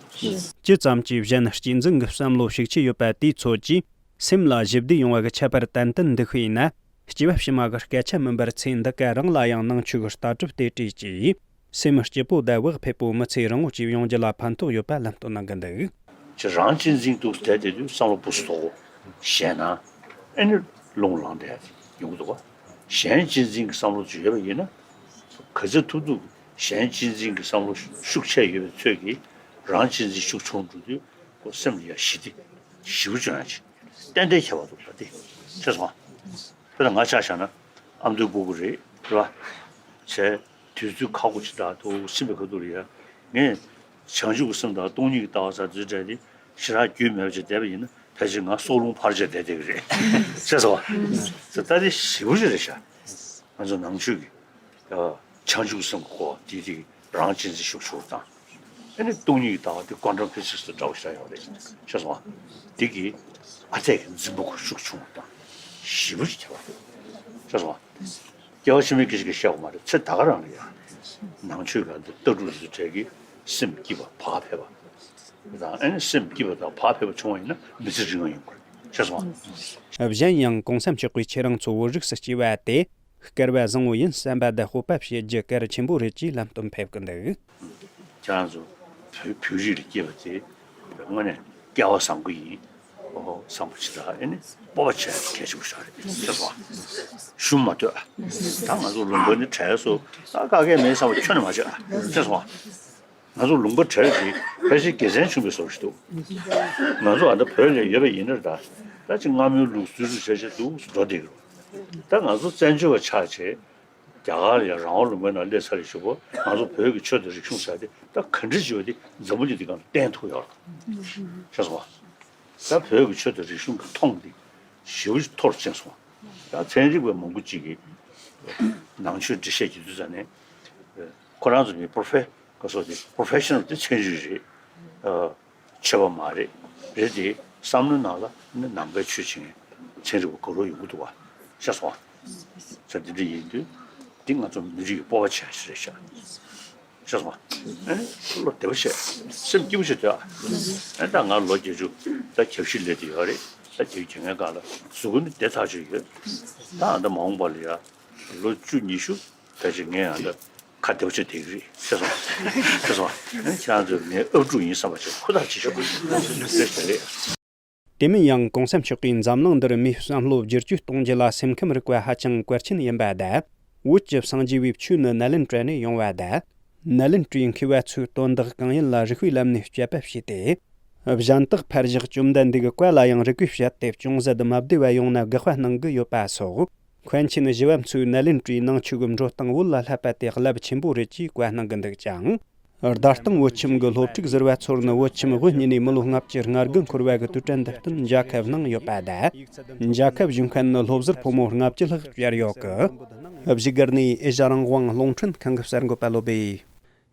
ཅི་ཙམ་གྱིས་གཞན་གཅེས་འཛིན་གྱི་བསམ་བློ་ཤུགས་ཆེ་ཡོད་པ་དེས་མཚོན་གྱིས་སེམས་ལ་ཞི་བདེ་ཡོང་བ་གི་ཁྱད་པར་ཏན་ཏན་འདུག་ཤེས་ན། སྐྱེ་བ་ཕྱི་མ་གི་སྐད་ཆ་མིན་པར་ཚེ་འདི་ག་རང་ལ་ཡང་ནང་ཆོས་ཀྱི་ལྟ་གྲུབ་དེ་སྤྲད་ཀྱིས། སེམས་སྐྱིད་པོ་དང་བག་ཕེབས་པོ་མི་ཚེ་རིང་བོ་ཅིག་ཡོང་རྒྱུ་ལ་ཕན་ཐོགས་ཡོད་པ་ལམ་སྟོན་གནང་གི་འདུག་ཁྱེད་རང་གཅེས་འཛིན་འདུག་བསྡད་དེ་དུས་བསམ་བློ་སྦུག་སུ་དོག་གོ། བཤད་ན་ཨེ་ནི་རླུང་ལངས་བསྡད་ཡོང་གི་འདུག་ག་གཞན་གཅེས་འཛིན་གྱི་བསམ་བློ་ཅིག་ཡོད་པ་ཡིན་ན། ག་ཚོད་ཐུབ་ཐུབ་གཞན་གཅེས་འཛིན་གྱི་བསམ་བློ་ཤུགས་ཆེ་ཡོད་པའི་ཚོད་ཀྱིས་རང་གཅེས་འཛིན་ཤུགས་ཆུང་འགྲོ་དུས་ཁོ་སེམས་ལ་ཡ་ཞི་བདེ་ཞེ་པོ་བྱུང་ཡ་ཅིག་ཏན་ཏན་ཁྱད་པར་འདུག་ད་དེ་ཤེས་སོང་ང་། དཔེར་ན་ང་ཆ་བཞག་ན་ཨ་མདོའི་སྤུ་གུ་རེད་ར། བྱས། དུས་ཚོད་ཁག་པོ་ཅིག་དང་དུ་ཕྱིན་པའི་ཁ་ཐུག་ལ་ཡ། ངས་བྱང་ཆུབ་ཀྱི་སེམས་དང་སྟོང་ཉིད་ཀྱི་ལྟ་བ་ཟེར་ཚུལ་འདྲ་དེ་ཞེ་དྲག་རྒྱུས་མེད་པ་ཅིག་བསྡད་པ་ཡིན་ན་ཕལ་ཆེར་ང་སྲོག་རླུང་འཕར་བྱས་བསྡད་བསྡད་ཀྱི་རེད། ཤེས་སོང་ང་། ད་དེ་ཞེ་པོ་ཅིག་རེད་ཤག་ང་ཚོ་ནང་ཆོས་ཀྱི་བྱང་ཆུབ་ཀྱི་སེམས་ཀྱི་སྐོར་དེ་དེ་རང་གཅེས་འཛིན་ཤུགས་ཆེ་བོ་དང་། ཨ་ནི་སྟོང་ཉིད་ཀྱི་ལྟ་བ་དེ་Quantum Physics་དང་འདྲ་བོ་ཞིག་ཡོད་རེད། ཤེས་སོང་ང་། དེ་གིས་ཨ་འཐས་ཀྱི་འཛིན་པ་ཁོ་ཤུགས་ཆུང་བ་དང་ཞེ་པོ་ཅིག་ཁྱད་པར་འདུག་ཤེས་སོང་ང་། སྐྱེ་བ་ཕྱི་མའི་སྐད་ཆ་གི་བཤད་དགོས་མ་རེད། ཚེ་ད་ག་རང་ལ་ཡ། ནང་ཆོས་ག་འདི་ལྟ་གྲུབ་ཚོའི་གྲས་ཀྱི་སེམས་སྐྱིད་པ་བག་ཕེབས་པ། དང་ཨ་ནི་སེམས་སྐྱིད་པ་དང་བག་ཕེབས་པ་བྱུང་བ་ཡིན་ན་མི་ཚེ་རིང་བ་ཡོང་གི་རེད། ཤེས་སོང་ང་། གཞན་ཡང་གོང་ས་མཆོག་གིས་ཁྱེད་རང་ཚོ་བོད་རིགས་སུ་སྐྱེ་བ་དེ་སྐལ་བ་བཟང་བོ་ཡིན་བསམ་པ་དང་སྤོབས་པ་བྱེད་རྒྱུ་གལ་ཆེན་པོ་རེད་ཅེས་ལམ་སྟོན་ཕེབས་ཀྱི་འདུག་ཁྱེད་རང་ཚོ་བོད་བོད་རིགས་ལ་སྐྱེས་པ་དེ་དངོས་གནས་སྐལ་བ་བཟང་པོ་ཡིན། ཨོ་ཧོ་བསམ་པ་ཅིག་དང་ཨེ་ནི་སྤོབས་པ་བྱས་གལ་ཆེན་པོ་ཞིག་རེད། ཤེས་སོང་ང་། ཞུམ་མ་སྡོད་ཨ། ད་ང་ཚོ་ལུང་པ་ནི་བྲལ་སོང་། ད་དཀའ་ངལ་མེད་བསམ་པ་ཁྱོན་ནས་མ་བྱེད་ཨ། ཤེས་སོང་ང་། ང་ཚོ་ལུང་པ་བྲལ་དེ་ཕལ་ཆེར་དགེ་མཚན་བྱུང་བའི་བཟོ་ཞིག་འདུག་ང་ཚོ་ཨ་ད་བོད་ལ་ཡོད་པ་ཡིན་ན་ད་ད་ཅིག་སྔ་མོའི་ལུགས་སྲོལ་རུ་བྱས་བྱས་འདུག་སུ་འགྲོ་བསྡད་ཀྱི་རེད། ད་ང་ཚོ་བཙན་བྱོལ་བ་ཆགས་བྱས། རྒྱ་གར་ལ་ཡང་རང་དབང་ལུང་པའི་ནང་སླེབས་ཚར་རེད་ཞུ་གོ། ང་ཚོ་བོད་ཀྱི་ཆོས་དང་རིག་གཞུང་ཟེར་དེ་ད་ག་འདྲ་ཅིག་ཡོད་དེ་འཛམ་བུ་གླིང་འདི་སྒང་ལ་བསྟན་ཐུབ་ཡོད་རེད། ཤེས་སོང་ང་། ད་བོད་ཀྱི་ཆོས་དང་རིག་གཞུང་གི་མཐོང་དེ་ཞེ་པོ་ཅིག་མཐོ་རུ་ཕྱིན་སོང་ང་། ད་ཚན་རིག་པ་མང་པོ་ཅིག་གིས་ནང་ཆོས་འགྲེལ་བཤད་བྱེད་དུས་ཙམ་ནས་ཁོ་རང་ཚོ་ནི་པོ་རོ་ཕེ་ག་སོགས་དེ་པོ་རོ་ཕེ་ཤ་ནལ་དེ་ཚན་རིག་རེད། ཆོས་པ་མ་རེད། རེད་དེ་བསམ་བློའི་ནང་ལ་ནི་ནང་པའི་ཆོས་བྱེད་མཁན་ཚན་རིག་པ་ག་རུ་ཡོང་གི་འདུག་བ། ཤེས་སོང་ང་། ས་དེ་འདྲ་ཡིན་དུས་འདི་ང་ཚོ་མི་རིགས་ཀྱི་སྤོབས་པ་ཆེ་ཤོས་རེད་ཤག་ཤེས་སོང་ང་། ཨ་ནི་བློ་བདེ་པོ་བྱས་སེམས་སྐྱིད་པོ་བྱས་སྡོད་ཨ། ཨ་ནི་ད་ང་ལོ་བརྒྱད་ཅུ་ད་གྱ་བཞི་སླེབས་བསྡད་ཡོད་རེད། ད་བརྒྱད་ཅུ་གྱ་ལྔའི་སྒང་ལ་གཟུགས་པོ་ནི་བདེ་ཐག་ཆོད་ཡོད། ད་ཨ་ད་མ་འོངས་པ་ལ་ཡ་ལོ་བཅུ་ཉི་ཤུ། ཕལ་ཆེར་ངས་ཡང་འདི་ཁ་བདེ་པོ་བྱས་བསྡད་ཀྱི་རེད། ཤེས་སོང་། ཤེས་སོང་། ཨ་ནི་ཁྱེད་རང་ཚོས་ངའི་ཨབ་ཕྲུག་ཡིན་བསམ་པ་ཅིག་ཧུར་ཐག་བྱེད་ཤོག་རེད་དེ་རེད། དེ་མིན་ཡང་གོང་ས་མཆོག་གིས་འཛམ་གླིང་འདིར་མིའི་བསམ་བློ་བསྒྱུར་བཅོས་གཏོང་རྒྱུ་ལ་སེམས་ཁམས་རིག་པ་ཧ་ཅང་གལ་ཆེན་ཡིན་པ་དང་། བོད་ཀྱི་སངས་རྒྱས་པའི་ཆོས་ནི་ནཱ་ལེནྡྲ་ནས་ཡོང་བ་དང་། ནཱ་ལེནྡྲའི་མཁས་པ་ཚོས་དོན་དག་གང་ཡིན་ལ་རིགས་པའི་ལམ་ནས་དཔྱད་པ་བྱས་ཏེ། གཞན་དག་ཕར་བཞག་བཅོམ་ལྡན་འདས་ཀྱི་བཀའ་ལ་ཡང་རིགས་པས་དཔྱད་དེ་ཅུང་ཟད་མ་བདེ་བ་ཡོང་ན་དགག་པ་གནང་གི་ཡོད་པ་སོགས། མཁན་ཆེན་ཞི་བ་འཚོས་ནཱ་ལེནྡྲའི་ནང་ཆོས་ཀྱི་འགྲོ་སྟངས་བོད་ལ་བསླབ་པ་དེ་རླབས་ཆེན་པོ་རེད་ཅེས་བཀའ་གནང་གི་འདུག་ཅིང་། བརྡ་སྟོང་བོད་ཁྱིམ་གྱི་སློབ་ཕྲུག་ཟུར་པ་ཚོར་ནི་བོད་ཁྱིམ་དབུ་བརྙེས་ནས་མི་ལོ་ལྔ་བཅུ་ང་དགུ་འཁོར་བ་གི་དུས་དྲན་འདི་བསྟུན་མཇལ་ཁ་གནང་ཡོད་པ་དང་། མཇལ་ཁ་ཞུ་མཁན་ནི་སློབ་ཟུར་ཕོ་མོ་ལྔ་བཅུ་ལྷག་བཅར་ཡོད་ཀི། བཞུགས་སྒར་ནས་ཨེ་ཤ་རང་དབང་རླུང་འཕྲིན་ཁང་གི་གསར་འགོད་པ་བློ་བྷེ།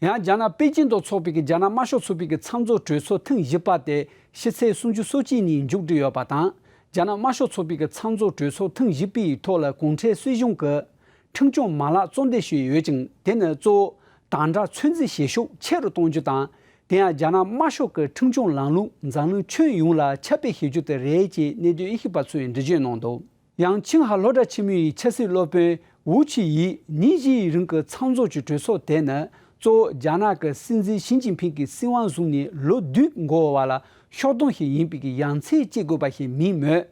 ཡང་རྒྱ་ནག་པེ་ཅིན་དུ་འཚོགས་པའི་རྒྱ་ནག་དམར་ཤོག་ཚོགས་པའི་ཚང་འཛོམས་གྲོས་ཚོགས་ཐེངས་བཞི་པ་དེ་ཕྱི་ཚེས་སུམ་ཅུ་སོ་གཅིག་ཉིན་མཇུག་སྒྲིལ་ཡོད་པ་དང་། རྒྱ་ནག་དམར་ཤོག་ཚོགས་པའི་ཚང་འཛོམས་གྲོས་ཚོགས་ཐེངས་བཞི་པའི་ཐོག་ལ་གུང་ཁྲན་སྲིད་གཞུང་གི་ཁྲིམས་སྐྱོང་མ་ལག་གཙོ་འདོན་བྱས་ཡོད་ཅིང་། དེ་ནི་གཙོ་བོ་དམ་དྲག་ཚོད་འཛིན་བྱེད་ཤུགས་ཆེ་རུ་གཏོང་རྒྱུ་དང་། དེ་ཡང་རྒྱ་ནག་དམར་ཤོག་གི་ཁྲིམས་སྐྱོང་ལམ་ལུགས་འཛམ་གླིང་ཁྱོན་ཡོངས་ལ་ཁྱབ་སྤེལ་བྱེད་རྒྱུ་དེ་རེད་ཅེས་གནད་དོན་དབྱེ་ཞིབ་པ་ཚོས་འགྲེལ་བརྗོད་གནང་འདུག་ཡང་ཆིང་ཧྭ་སློབ་གྲྭ་ཆེན་མོའི་ཆབ་སྲིད་སློབ་དཔོན་ཝུའུ་ཆི་ཡིས་ཉིན་བཞིའི་རིང་གི་ཚང་འཛོམས་ཀྱི་གྲོས་ཚོགས་དེ་ནི་གཙོ་བོ་རྒྱ་ནག་གི་སྲིད་འཛིན་ཞི་ཅིན་ཕིང་གིས་སྲིད་དབང་བཟུང་ནས་ལོ་བདུན་འགོར་བ་ལ་ཤོག་སྡོམ་ཞིག་ཡིན་པའི་ཡ་མཚན་སྐྱེ་དགོས་པ་ཞིག་མིན་མོད།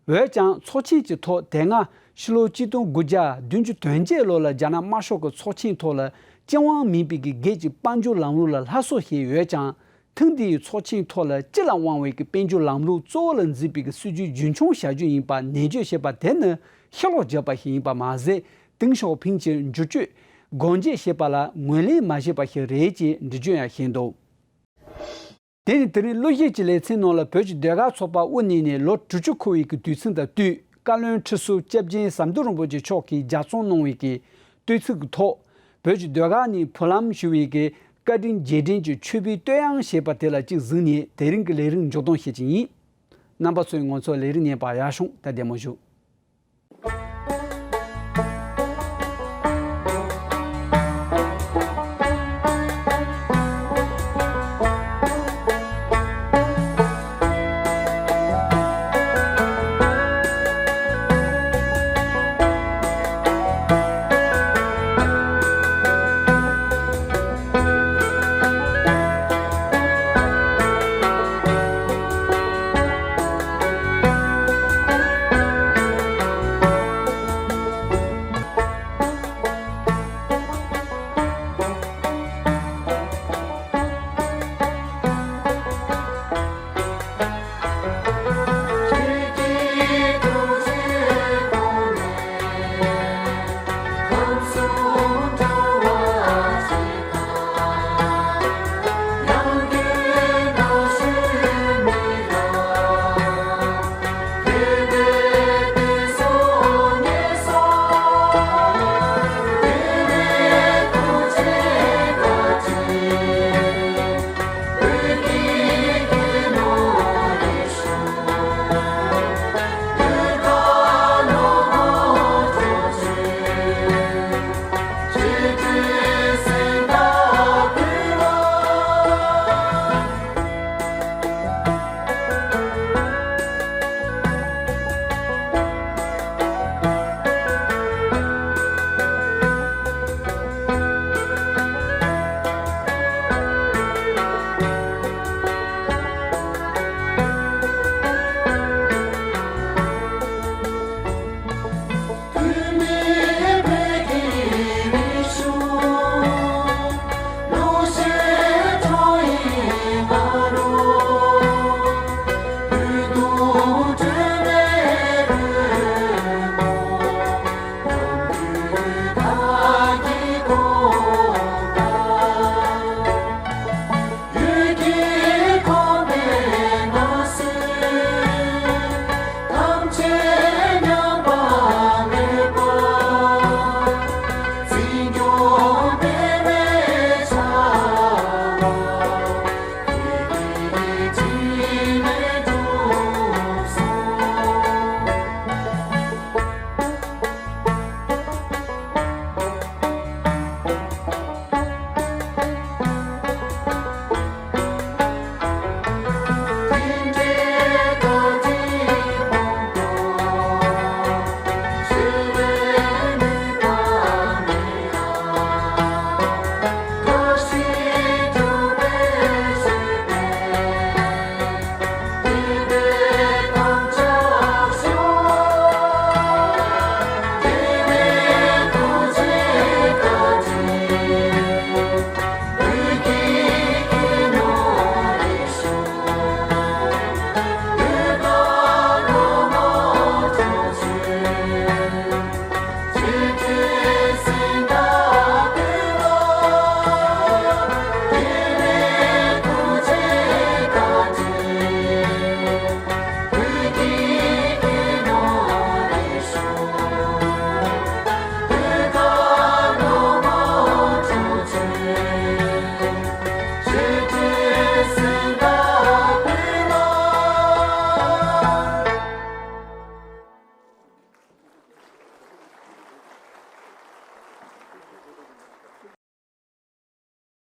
འོན་ཀྱང་ཚོགས་ཆེན་གྱི་ཐོག་དེ་སྔ་ཕྱི་ལོ་གཅིག་སྟོང་དགུ་བརྒྱ་བདུན་ཅུ་དོན་བརྒྱད་ལོ་ལ་རྒྱ་ནག་དམར་ཤོག་གི་ཚོགས་ཆེན་ཐོག་ལ་སྤྱི་དབང་མིན་པའི་སྒེར་གྱི་དཔལ་འབྱོར་ལམ་ལུགས་ལ་སླར་གསོ་བྱས་ཡོད་ཀྱང་། ཐེངས་འདིའི་ཚོགས་ཆེན་ཐོག་ལ་སྤྱི་ལ་དབང་བའི་དཔལ་འབྱོར་ལམ་ལུགས་གཙོ་བོ་ལ་འཛིན་པའི་སྲིད་ཇུས་རྒྱུན་འཁྱོངས་བྱ་རྒྱུ་ཡིན་པ་ནན་བརྗོད་བྱས་པ་དེ་ནི་ཕྱིར་ལོག་བརྒྱབ་པ་ཞིག་ཡིན་པ་མ་ཟད། ཏེང་ཞའོ་ཕིང་གྱི་འགྱུར་བཅོས་སྒོ་འབྱེད་བྱས་པ་ལ་ངོས་ལེན་མ་བྱས་པ་ཞིག་རེད་ཅེས་འགྲེལ་བརྗོད་ཡང་བྱས་འདུག་དེ་ནི་དེ་རིང་གླུ་གཞས་ཀྱི་ལེ་ཚན་ནང་ལ་བོད་ཀྱི་ཟློས་གར་ཚོགས་པ་དབུ་བརྙེས་ནས་ལོ་དྲུག་ཅུ་འཁོར་བའི་གི་དུས་ཚིགས་དང་བསྟུན། བཀའ་བློན་ཁྲི་ཟུར་སྐྱབས་རྗེ་ཟམ་གདོང་རིན་པོ་ཆེ་མཆོག་གིས་ལྗགས་རྩོམ་གནང་བའི་གི་བསྟོད་ཚིག་གི་ཐོག་བོད་ཀྱི་ཟློས་གར་ནས་ཕུག་ལམ་ཞུ་བའི་གི་བཀའ་དྲིན་རྗེས་དྲན་གྱི་མཆོད་པའི་བསྟོད་དབྱངས་ཞེས་པ་དེ་ལ་གཅིག་གཟིགས་ནས་དེ་རིང་གི་ལས་རིམ་མཇུག་སྡོམ་བྱེད་ཀྱི་ཡིན། རྣམ་པ་ཚོས་ང་ཚོའི་ལས་རིམ་ཉན་པར་ཡག་བྱུང་། ད་བདེ་མོ་བཞུགས།